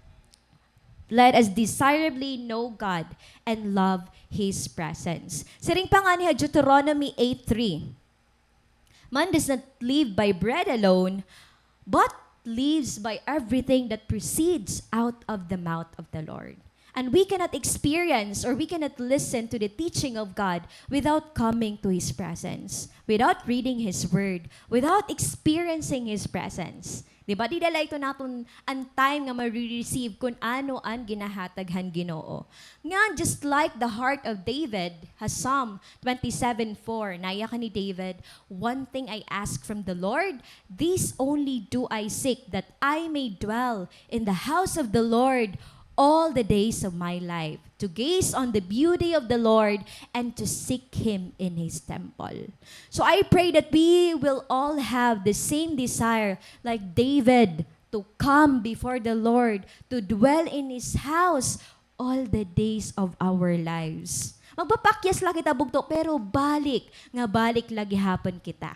let us desirably know God and love His presence. Siring pa ngani ha Deuteronomy eight three, "Man does not live by bread alone, but lives by everything that proceeds out of the mouth of the Lord." And we cannot experience or we cannot listen to the teaching of God without coming to His presence, without reading His Word, without experiencing His presence. Di ba? Dida la ito naton an time nga mare-receive kun ano an ginahatag han Ginoo. Ngan, just like the heart of David, ha Psalm twenty-seven four, naya kan ni David, "One thing I ask from the Lord, this only do I seek, that I may dwell in the house of the Lord all the days of my life, to gaze on the beauty of the Lord and to seek Him in His temple." So I pray that we will all have the same desire like David to come before the Lord, to dwell in His house all the days of our lives. Magpapakyas la kita bugto, pero balik nga balik la gihapon kita.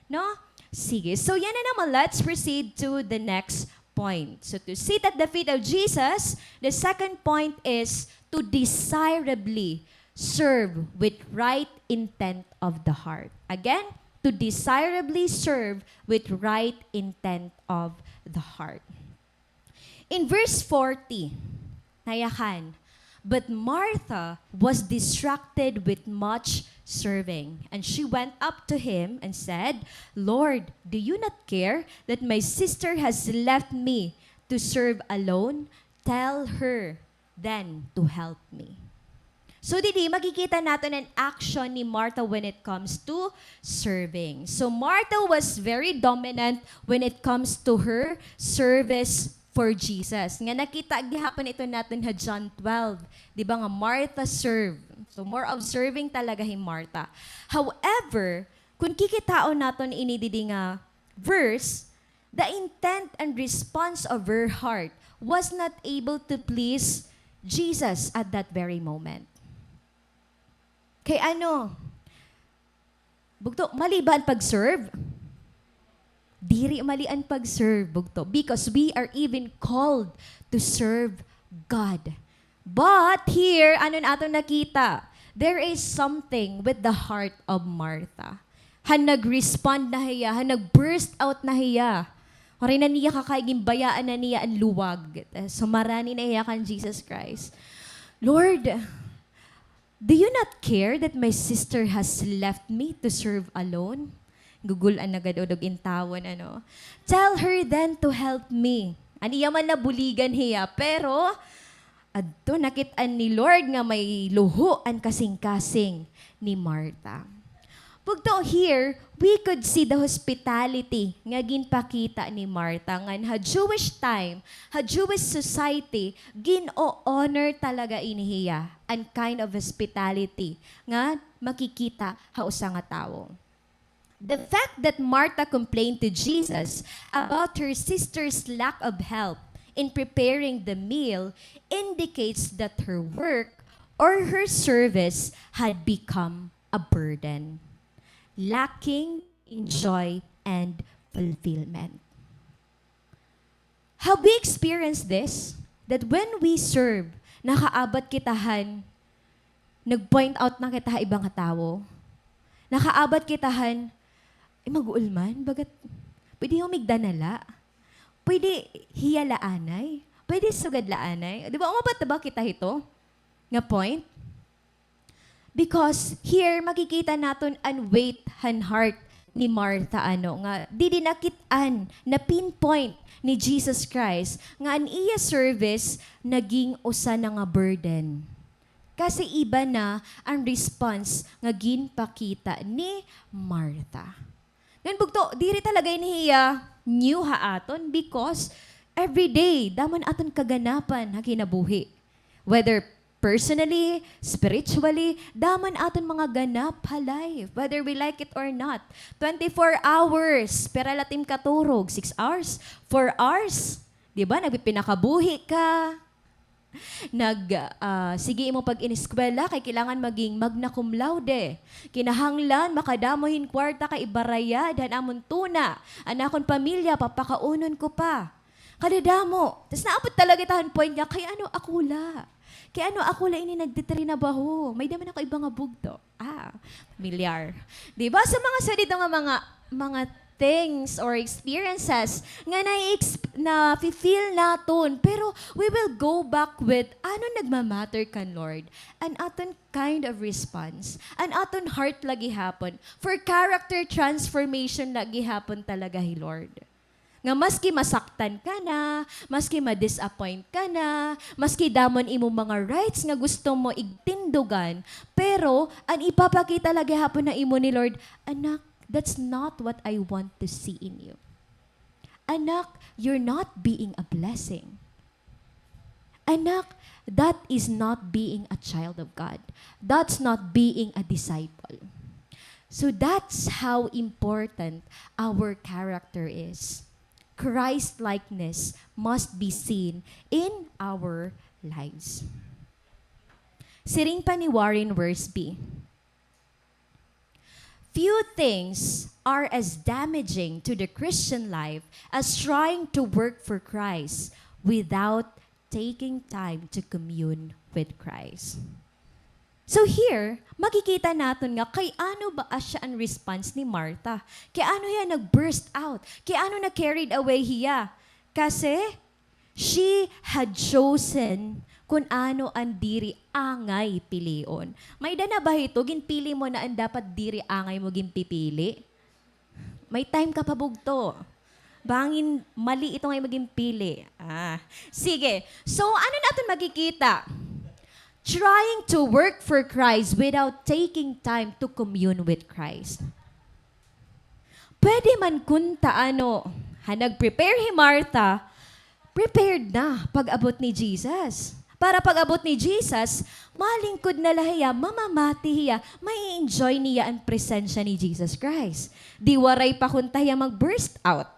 No? Sige. So, yana naman, let's proceed to the next point. So, to sit at the feet of Jesus, the second point is to desirably serve with right intent of the heart. Again, to desirably serve with right intent of the heart. In verse forty, nayakan, "But Martha was distracted with much serving, and she went up to him and said, 'Lord, do you not care that my sister has left me to serve alone? Tell her then to help me.'" So, didi, makikita naton an action ni Martha when it comes to serving. So, Martha was very dominant when it comes to her service for Jesus. Nga nakita gihapon ito naton ha John twelve, di ba, nga Martha serve. So, more of serving talaga hi Martha. However, kun kikitaon naton ini didi nga verse, the intent and response of her heart was not able to please Jesus at that very moment. Kay ano, bugto, mali ba an pag-serve? Diri mali an pag-serve, bugto, because we are even called to serve God. But here, ano an aton nakita? There is something with the heart of Martha. Han nag-respond na hiya, han nag-burst out na hiya. Waray na niya kakay, ginbayaan na niya an luwag. Eh, sumarani na hiya kan Jesus Christ. Lord, do you not care that my sister has left me to serve alone? Gugul-an na gad, o, dog intawon, ano? Tell her then to help me. An iya man nabuligan hiya, pero adto nakit-an ni Lord nga may luho an kasingkasing ni Martha. Bugto, here, we could see the hospitality nga ginpakita ni Martha. Ngan ha Jewish time, ha Jewish society, gin-o-honor talaga ini hiya, an kind of hospitality nga makikita ha usa nga tawo. The fact that Martha complained to Jesus about her sister's lack of help in preparing the meal indicates that her work or her service had become a burden, lacking in joy and fulfillment. Have we experienced this? That when we serve, nakaabat kita han, nag-point out na kita ha iba nga tawo. Nakaabat kita han, "Ay, maguol man, bagat, pwede hiya migdanala. Pwede hiya la anay. Pwede sugad la anay." Di ba, umabot na ba kita hito nga point? Because here, makikita naton an weight han heart ni Martha, ano, nga didi nakit-an, na-pinpoint ni Jesus Christ nga an iya service naging usa na nga burden. Kasi iba na an response nga ginpakita ni Martha. Ngan bugto, diri talaga ini hiya new ha aton because everyday, damo an aton kaganapan ha kinabuhi. Whether personally, spiritually, damo an aton mga ganap ha life, whether we like it or not. Twenty-four hours, pira la it im katurog? Six hours? Four hours? Di ba? Nagpipinakabuhi ka. Nag, ah, sige imo pag-ineskwela kay kailangan maging magna cum laude. Kinahanglan makadamo hin kwarta kay ibarayad han amon tuna. An akon pamilya, papakaunon ko pa. Kadadamo. Tas naabot talaga kita han point nga, kay ano ako la? Kay ano ako la ini nagtitrinabaho? May-ada man ako iba nga bugto. Ah, pamilyar. Di ba? So, mga sa dito nga mga, mga things or experiences nga na-ex-, na-feel naton. Pero we will go back with ano nagmamatter kan Lord. An aton kind of response. An aton heart la gihapon. For character transformation la gihapon talaga hi Lord. Nga maski masaktan ka na, maski ma-disappoint ka na, maski damo an imo mga rights nga gusto mo igtindugan, pero an ipapakita la gihapon ha imo ni Lord, "Anak, that's not what I want to see in you. Anak, you're not being a blessing." Anak, that is not being a child of God. That's not being a disciple. So that's how important our character is. Christ-likeness must be seen in our lives. Siring pa ni Warren Wiersbe, "Few things are as damaging to the Christian life as trying to work for Christ without taking time to commune with Christ." So here, makikita naton nga kay ano ba asya an response ni Martha? Kay ano hiya nag-burst out? Kay ano na-carried away hiya? Kasi she had chosen kun ano an diri angay pilion. May-ada na ba hito, ginpili mo na an dapat diri angay mo ginpipili? May time ka pa bugto. Bangin mali ito nga imo ginpili. Ah, sige. So, ano naton makikita? trying to work for Christ without taking time to commune with Christ. Pwede man kunta ano, ha, nag-prepare hi Martha, prepared na pag-abot ni Jesus. Para pag-abot ni Jesus, malingkod na la hiya, mamamati hiya, mai-enjoy niya an presensya ni Jesus Christ. Di waray pa kunta hiya mag-burst out.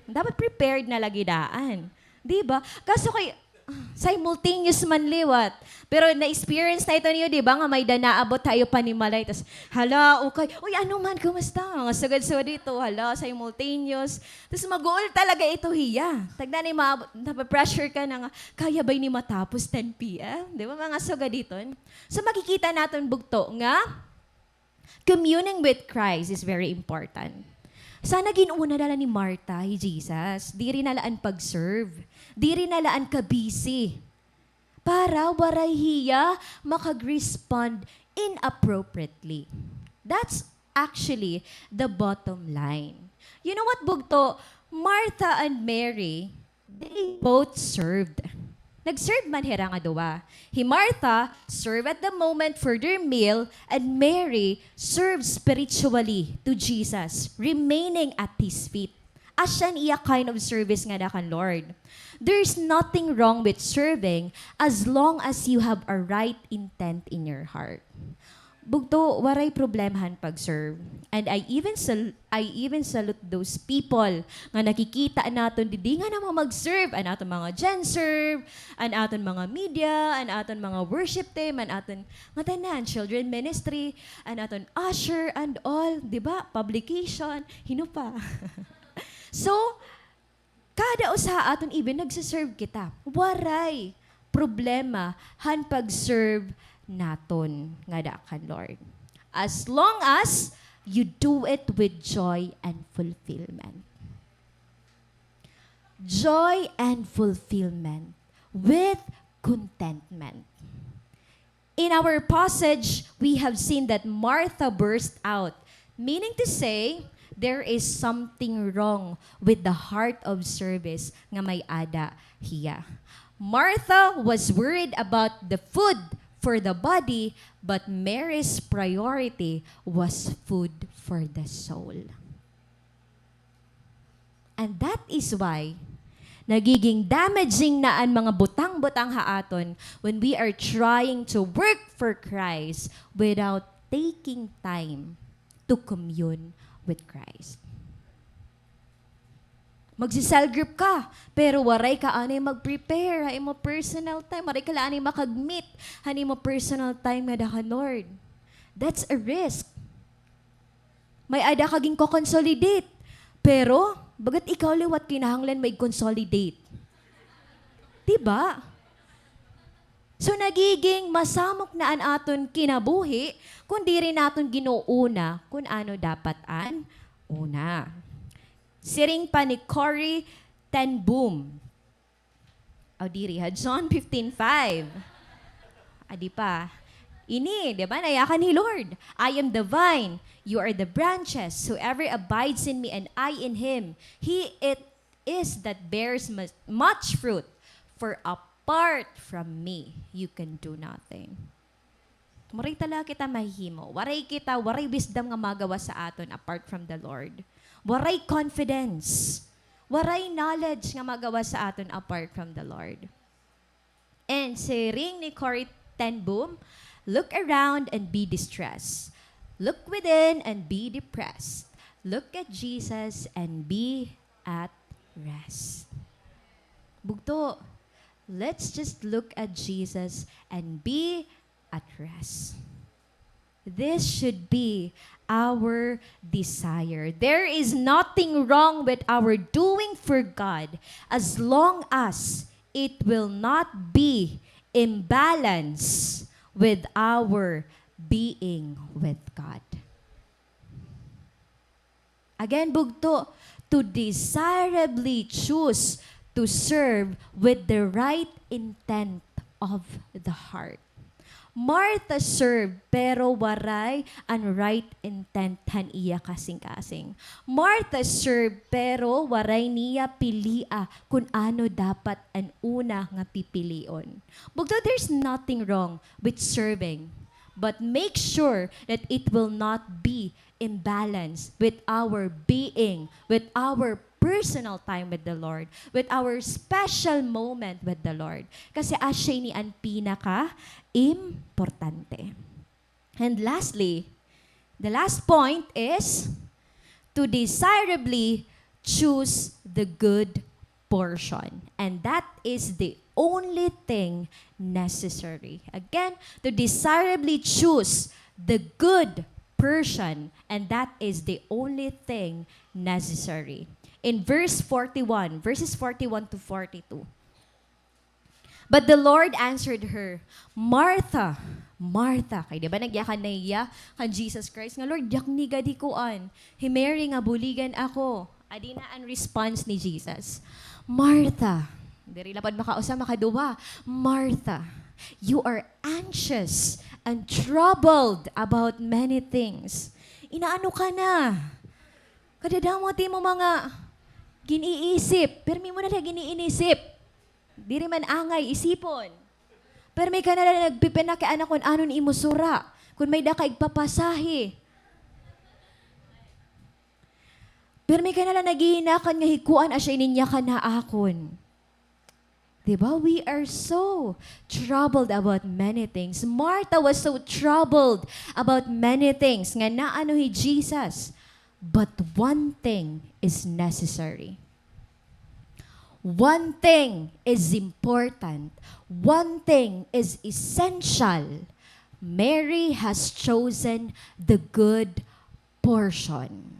Dapat prepared na lagi daan. Di ba? Kaso kay, simultaneous man liwat. Pero na-experience na ito niyo, di ba, nga may-ada naabot ha iyo panimalay. Tas, hala, okay. Uy, ano man, kumusta? Mga sugad-sugad ito, hala, simultaneous. Tas maguol talaga ito hiya. Tagna ni maabot, nape-pressure ka na nga, kaya ba ini matapos ten P M? Di ba, mga sugad iton? So, makikita naton bugto nga, communing with Christ is very important. Sana gin-una na la ni Martha hi Jesus. Diri na la an pag-serve. Diri na la an ka-busy. Para waray hiya makag-respond inappropriately. That's actually the bottom line. You know what, bugto? Martha and Mary, they both served. Nag-serve man hira nga duwa. Hi Martha served at the moment for their meal, and Mary served spiritually to Jesus, remaining at his feet. Asya an iya kind of service ngada kan Lord. There's nothing wrong with serving as long as you have a right intent in your heart. Bugto, waray problema han pag-serve. And I even sal-, I even salute those people nga nakikita naton didi nga namo mag-serve, an aton mga GenServe, an aton mga media, an aton mga worship team, an aton ngatanan, children ministry, an aton usher and all, di ba? Publication, hin-o pa. So, kada usa ha aton, even nagse-serve kita, waray problema han pag-serve naton ngada kan Lord. As long as you do it with joy and fulfillment. Joy and fulfillment with contentment. In our passage, we have seen that Martha burst out, meaning to say, there is something wrong with the heart of service nga may-ada hiya. Martha was worried about the food for the body, but Mary's priority was food for the soul. And that is why nagiging damaging na an mga butang-butang ha aton when we are trying to work for Christ without taking time to commune with Christ. Magse-cell group ka, pero waray ka anay mag-prepare ha imo personal time, waray ka la anay makag-meet han imo personal time ngada kan Lord. That's a risk. May-ada ka ginko-consolidate. Pero, bagat ikaw liwat kinahanglan mo ig-consolidate. Di ba? So, nagiging masamok na an aton kinabuhi kon diri naton gin-uuna kon ano dapat an una. Siring pa ni Corrie ten Boom, Aw, diri ha, John fifteen five. Adi pa. Ini, di ba, nayakan hi Lord. "I am the vine, you are the branches. Whoever abides in me and I in him, he it is that bears mu-, much fruit. For apart from me, you can do nothing." Waray talaga kita mahihimo. Waray kita, waray wisdom nga magawas sa aton apart from the Lord. Waray confidence. Waray knowledge nga magawas sa aton apart from the Lord. And siring ni Corrie ten Boom, "Look around and be distressed. Look within and be depressed. Look at Jesus and be at rest." Bugto, let's just look at Jesus and be at rest. This should be our desire. There is nothing wrong with our doing for God as long as it will not be imbalance with our being with God. Again, bugto, to desirably choose to serve with the right intent of the heart. Martha served, pero waray an right intent han iya kasingkasing. Martha served, pero waray niya pilia kun ano dapat an una nga pipilion. Bugto, there's nothing wrong with serving, but make sure that it will not be imbalance with our being, with our personal time with the Lord, with our special moment with the Lord. Kasi asya ini an pinaka-importante. And lastly, the last point is to desirably choose the good portion. And that is the only thing necessary. Again, to desirably choose the good portion, and that is the only thing necessary. In verse forty-one, verses forty-one to forty-two. But the Lord answered her, "Martha, Martha." Kay di ba nagyakan na hiya kan Jesus Christ nga, "Lord, yakni gad hi kuan, hi Mary nga buligan ako." Adi na an response ni Jesus. "Martha," diri la pad makausa, makaduha. "Martha, you are anxious and troubled about many things." Inaano ka na? Kadadamo it imo mga gin-iisip. Pirmi mo na la gin-iinisip. Diri man angay isipon. Pirmi ka na la nagpipinakiana kun ano an imo sura, kun may-ada ka igpapasahe. Pirmi ka na la naghihinakan nga hi kuan asya ini an yakan ha akon. Di ba? We are so troubled about many things. Martha was so troubled about many things nga naano hi Jesus. But one thing is necessary. One thing is important. One thing is essential. Mary has chosen the good portion.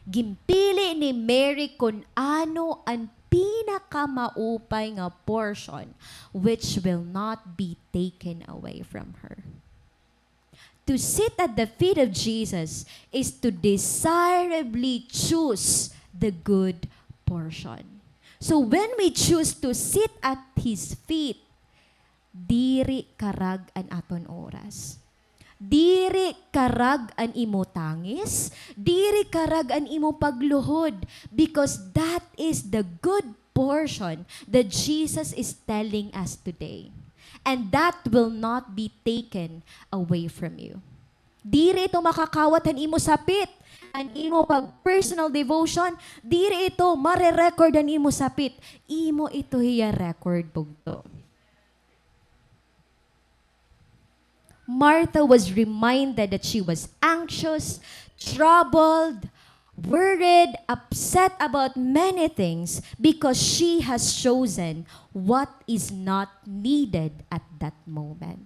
Ginpili ni Mary kun ano an pinakamaupay nga portion which will not be taken away from her. To sit at the feet of Jesus is to desirably choose the good portion. So when we choose to sit at His feet, diri karag an aton oras. Diri karag an imo tangis. Diri karag an imo pagluhod. Because that is the good portion that Jesus is telling us today. And that will not be taken away from you. Diri ito makakawat han imo sapit, an imo pag-personal devotion, diri ito mare-record han imo sapit. Imo ito hiya record, bugto. Martha was reminded that she was anxious, troubled, worried, upset about many things because she has chosen what is not needed at that moment.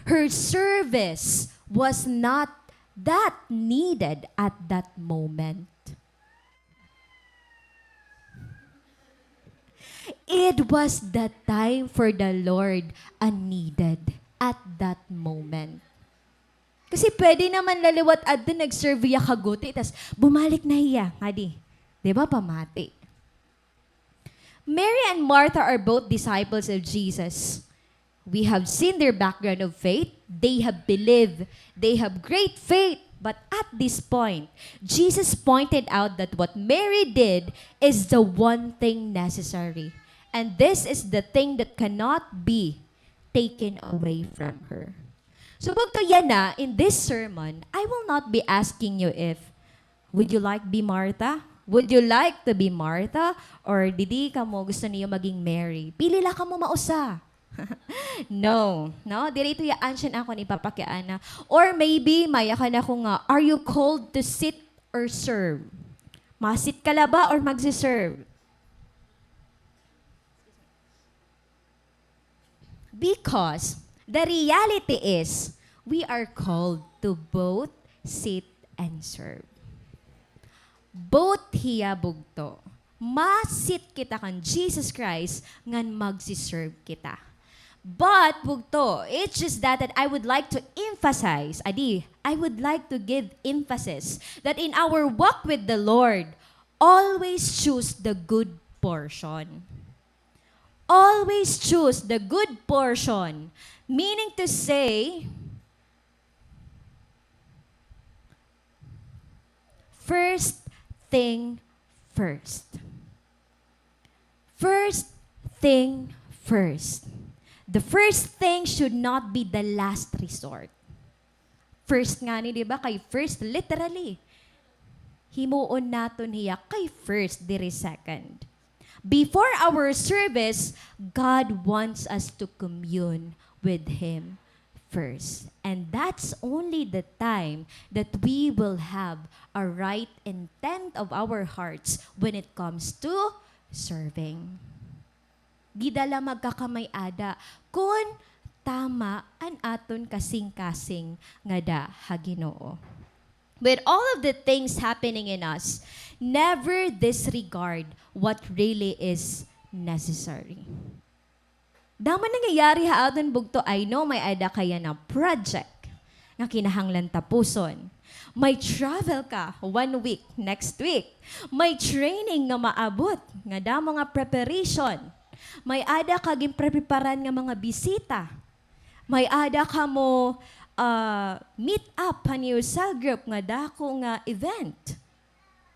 Her service was not that needed at that moment. It was the time for the Lord an needed at that moment. Kasi pwede naman la liwat adto nag-serve hiya kaguti, tas bumalik na hiya, ngadi. Di ba, pamati? Mary and Martha are both disciples of Jesus. We have seen their background of faith. They have believed. They have great faith. But at this point, Jesus pointed out that what Mary did is the one thing necessary. And this is the thing that cannot be taken away from her. So, bugto yana, in this sermon, I will not be asking you if, would you like be Martha? Would you like to be Martha? Or didi kamo gusto niyo maging Mary? Pili la kamo mausa. No, no? Diri ito hiya an akon ipapakiana. Or maybe, mayakan ako nga, are you called to sit or serve? Masit ka la ba or magsi-serve? Because the reality is, we are called to both sit and serve. Both hiya, bugto. Masit kita kan Jesus Christ ngan magsi-serve kita. But, bugto, it's just that, that I would like to emphasize, adi, I would like to give emphasis that in our walk with the Lord, always choose the good portion. Always choose the good portion, Meaning to say, first thing first. First thing first. The first thing should not be the last resort. First ngani, di ba? Kay first, literally. Himuon naton hiya kay first, diri second. Before our service, God wants us to commune with Him first. And that's only the time that we will have a right intent of our hearts when it comes to serving. Dida la magkakamay-ada kon tama an aton kasingkasing ngada ha Ginoo. With all of the things happening in us, never disregard what really is necessary. Damo nangyayari ha aton bugto, I know, may-ada ka yana project nga kinahanglan tapuson. May travel ka one week, next week. May training nga maabot, nga damo nga preparation. May-ada ka ginpreparan nga mga bisita. May-ada kamo, ah, meet up han iyo cell group nga dako nga event.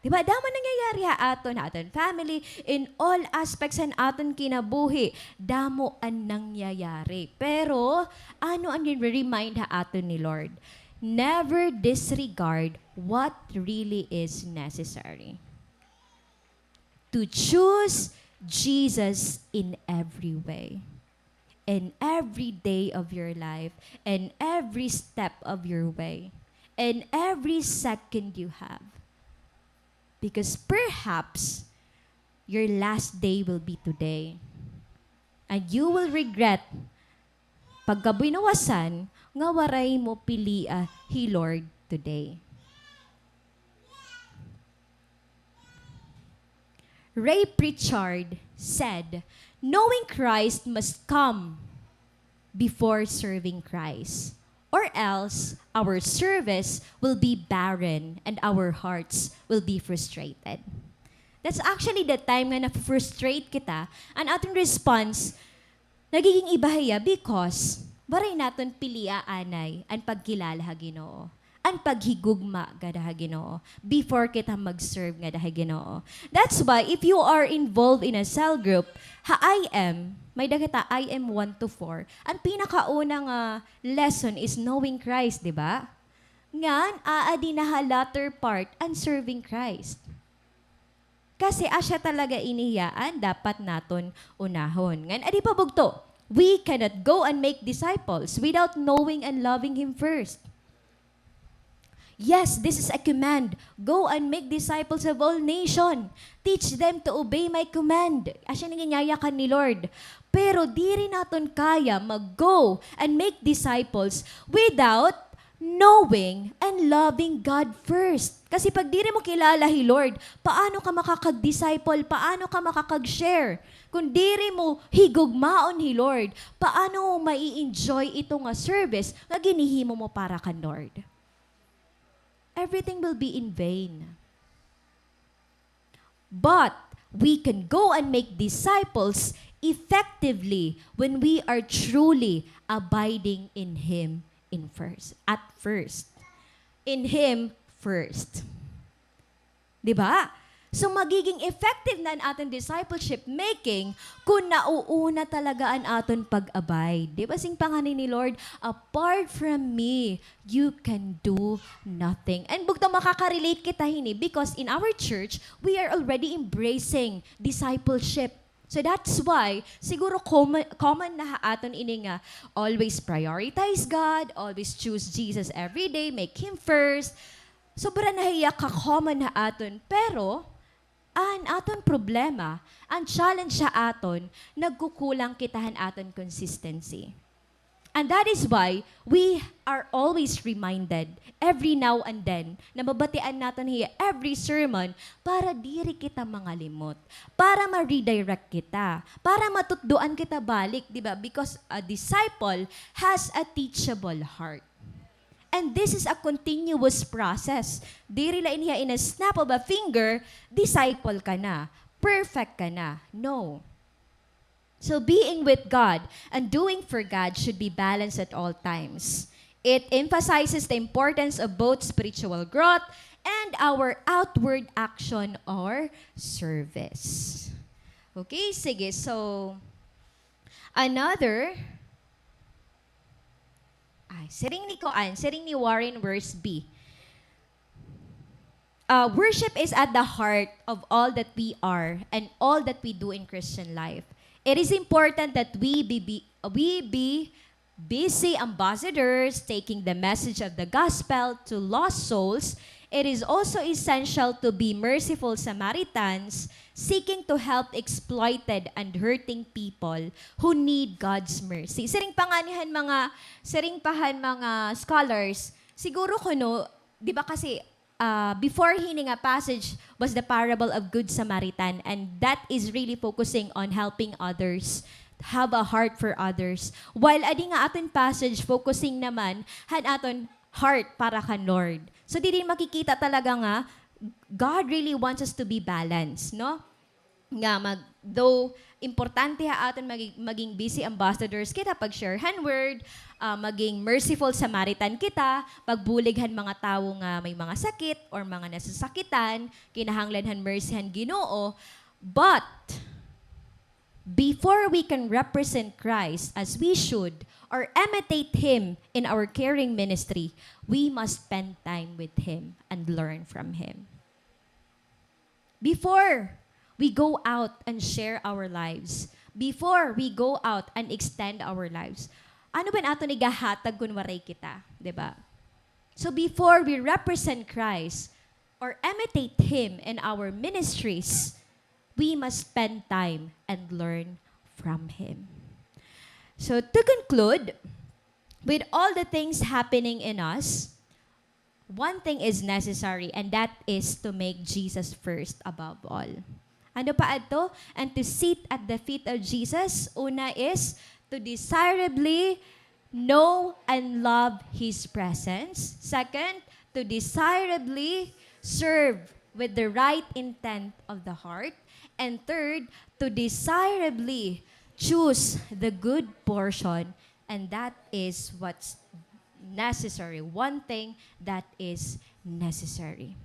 Di ba? Damo nangyayari ha aton, ha aton family, in all aspects han aton kinabuhi. Damo an nangyayari. Pero, ano an gin-remind ha aton ni Lord? Never disregard what really is necessary. To choose Jesus in every way. In every day of your life, in every step of your way, in every second you have. Because perhaps your last day will be today. And you will regret pagkabuwasan nga waray mo pilia hi Lord today. Ray Pritchard said, "Knowing Christ must come before serving Christ, or else our service will be barren and our hearts will be frustrated." That's actually the time nga na-frustrate kita, an aton response nagiging iba hiya because waray naton pilia anay an pagkilala ha Ginoo, an paghigugma ngada ha Ginoo, before kita mag-serve ngada ha Ginoo. That's why, if you are involved in a cell group, ha I M, may-ada kita I M one to four, an pinakauna nga lesson is knowing Christ, di ba? Ngan, aadi na ha latter part, an serving Christ. Kasi asya talaga ini hiya an dapat naton unahon. Ngan adi pa bugto, we cannot go and make disciples without knowing and loving Him first. Yes, this is a command. "Go and make disciples of all nation. Teach them to obey my command." Asya ini an ginyayakan ni Lord. Pero diri naton kaya mag-go and make disciples without knowing and loving God first. Kasi pag diri mo kilala hi Lord, paano ka makakag-disciple? Paano ka makakag-share? Kung diri mo higugmaon hi Lord, paano mo mai-enjoy ito nga service nga ginhihimo mo para kan Lord? Everything will be in vain. But we can go and make disciples effectively when we are truly abiding in Him in first, at first. In Him first. Di ba? So, magiging effective na an aton discipleship making kung nauuna talaga an aton pag-abide. Di ba, siring pa ngani ni Lord, "Apart from me, you can do nothing." And bugto makaka-relate kita hini because in our church, we are already embracing discipleship. So that's why, siguro common, common na ha aton ini nga always prioritize God, always choose Jesus every day, make Him first. Sobra na hiya ka-common ha aton, pero an aton problema, an challenge ha aton, nagkukulang kita han aton consistency. And that is why we are always reminded every now and then na mabatian naton hiya every sermon para diri kita mangalimot, para ma-redirect kita, para matutdoan kita balik, di ba? Because a disciple has a teachable heart. And this is a continuous process. Diri la ini hiya in a snap of a finger, disciple ka na, perfect ka na. No. So being with God and doing for God should be balanced at all times. It emphasizes the importance of both spiritual growth and our outward action or service. Okay, sige. So, another, ay, siring ni kuan, siring ni Warren Wiersbe. Uh, worship is at the heart of all that we are and all that we do in Christian life. It is important that we be, be, we be busy ambassadors taking the message of the gospel to lost souls. It is also essential to be merciful Samaritans seeking to help exploited and hurting people who need God's mercy. Siring pa ngani han mga, siring pa han mga scholars, siguro kuno, di ba kasi, ah, before hini nga passage was the parable of Good Samaritan, and that is really focusing on helping others, have a heart for others. While adi nga aton passage focusing naman han aton heart para kan Lord. So, didi makikita talaga nga God really wants us to be balanced, no? Nga mag-, though importante ha aton magi-, maging busy ambassadors kita, pag-share han word, ah, maging merciful Samaritan kita, pagbulig han mga tawo nga may mga sakit or mga nasasakitan, kinahanglan han mercy han Ginoo. But before we can represent Christ as we should or imitate Him in our caring ministry, we must spend time with Him and learn from Him. Before we go out and share our lives, before we go out and extend our lives, ano ba an aton igahatag kun waray kita, di ba? So before we represent Christ or imitate Him in our ministries, we must spend time and learn from Him. So to conclude, with all the things happening in us, one thing is necessary, and that is to make Jesus first above all. Ano pa adto? And to sit at the feet of Jesus. Una is to desirably know and love His presence. Second, to desirably serve with the right intent of the heart. And third, to desirably choose the good portion, and that is what's necessary. One thing that is necessary.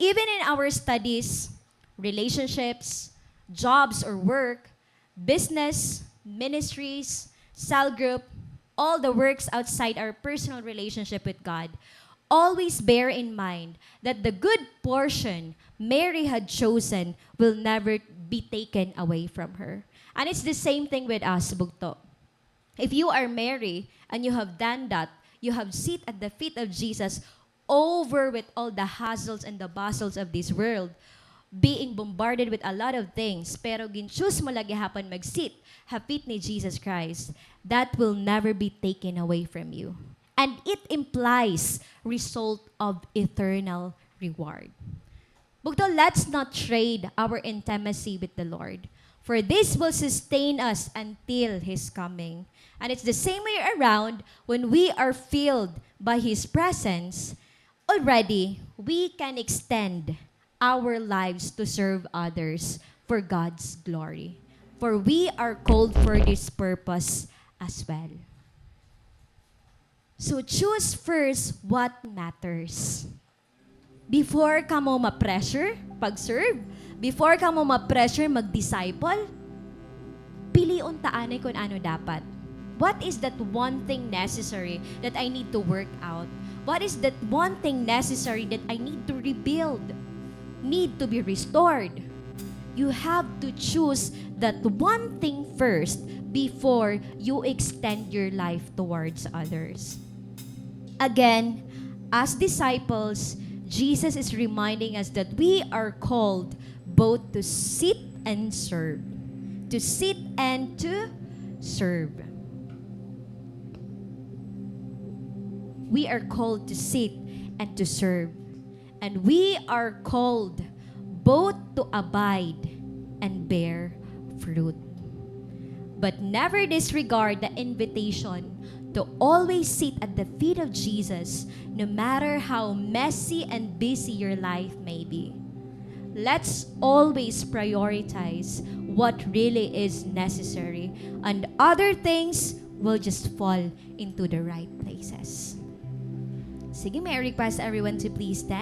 Even in our studies, relationships, jobs or work, business, ministries, cell group, all the works outside our personal relationship with God, always bear in mind that the good portion Mary had chosen will never be taken away from her. And it's the same thing with us, bugto. If you are Mary and you have done that, you have sit at the feet of Jesus over with all the hustles and the bustles of this world, being bombarded with a lot of things, pero gin-choose mo la gihapon mag-sit ha feet ni Jesus Christ, that will never be taken away from you. And it implies result of eternal reward. Bugto, let's not trade our intimacy with the Lord, for this will sustain us until His coming. And it's the same way around, when we are filled by His presence, already we can extend our lives to serve others for God's glory. For we are called for this purpose as well. So choose first what matters. Before kamo ma-pressure pag-serve, before kamo ma-pressure mag-disciple, pilion ta anay kun ano dapat. What is that one thing necessary that I need to work out? What is that one thing necessary that I need to rebuild, need to be restored? You have to choose that one thing first before you extend your life towards others. Again, as disciples, Jesus is reminding us that we are called both to sit and serve. To sit and to serve. We are called to sit and to serve. And we are called both to abide and bear fruit. But never disregard the invitation to always sit at the feet of Jesus, no matter how messy and busy your life may be. Let's always prioritize what really is necessary, and other things will just fall into the right places. Sige, may I request everyone to please stand?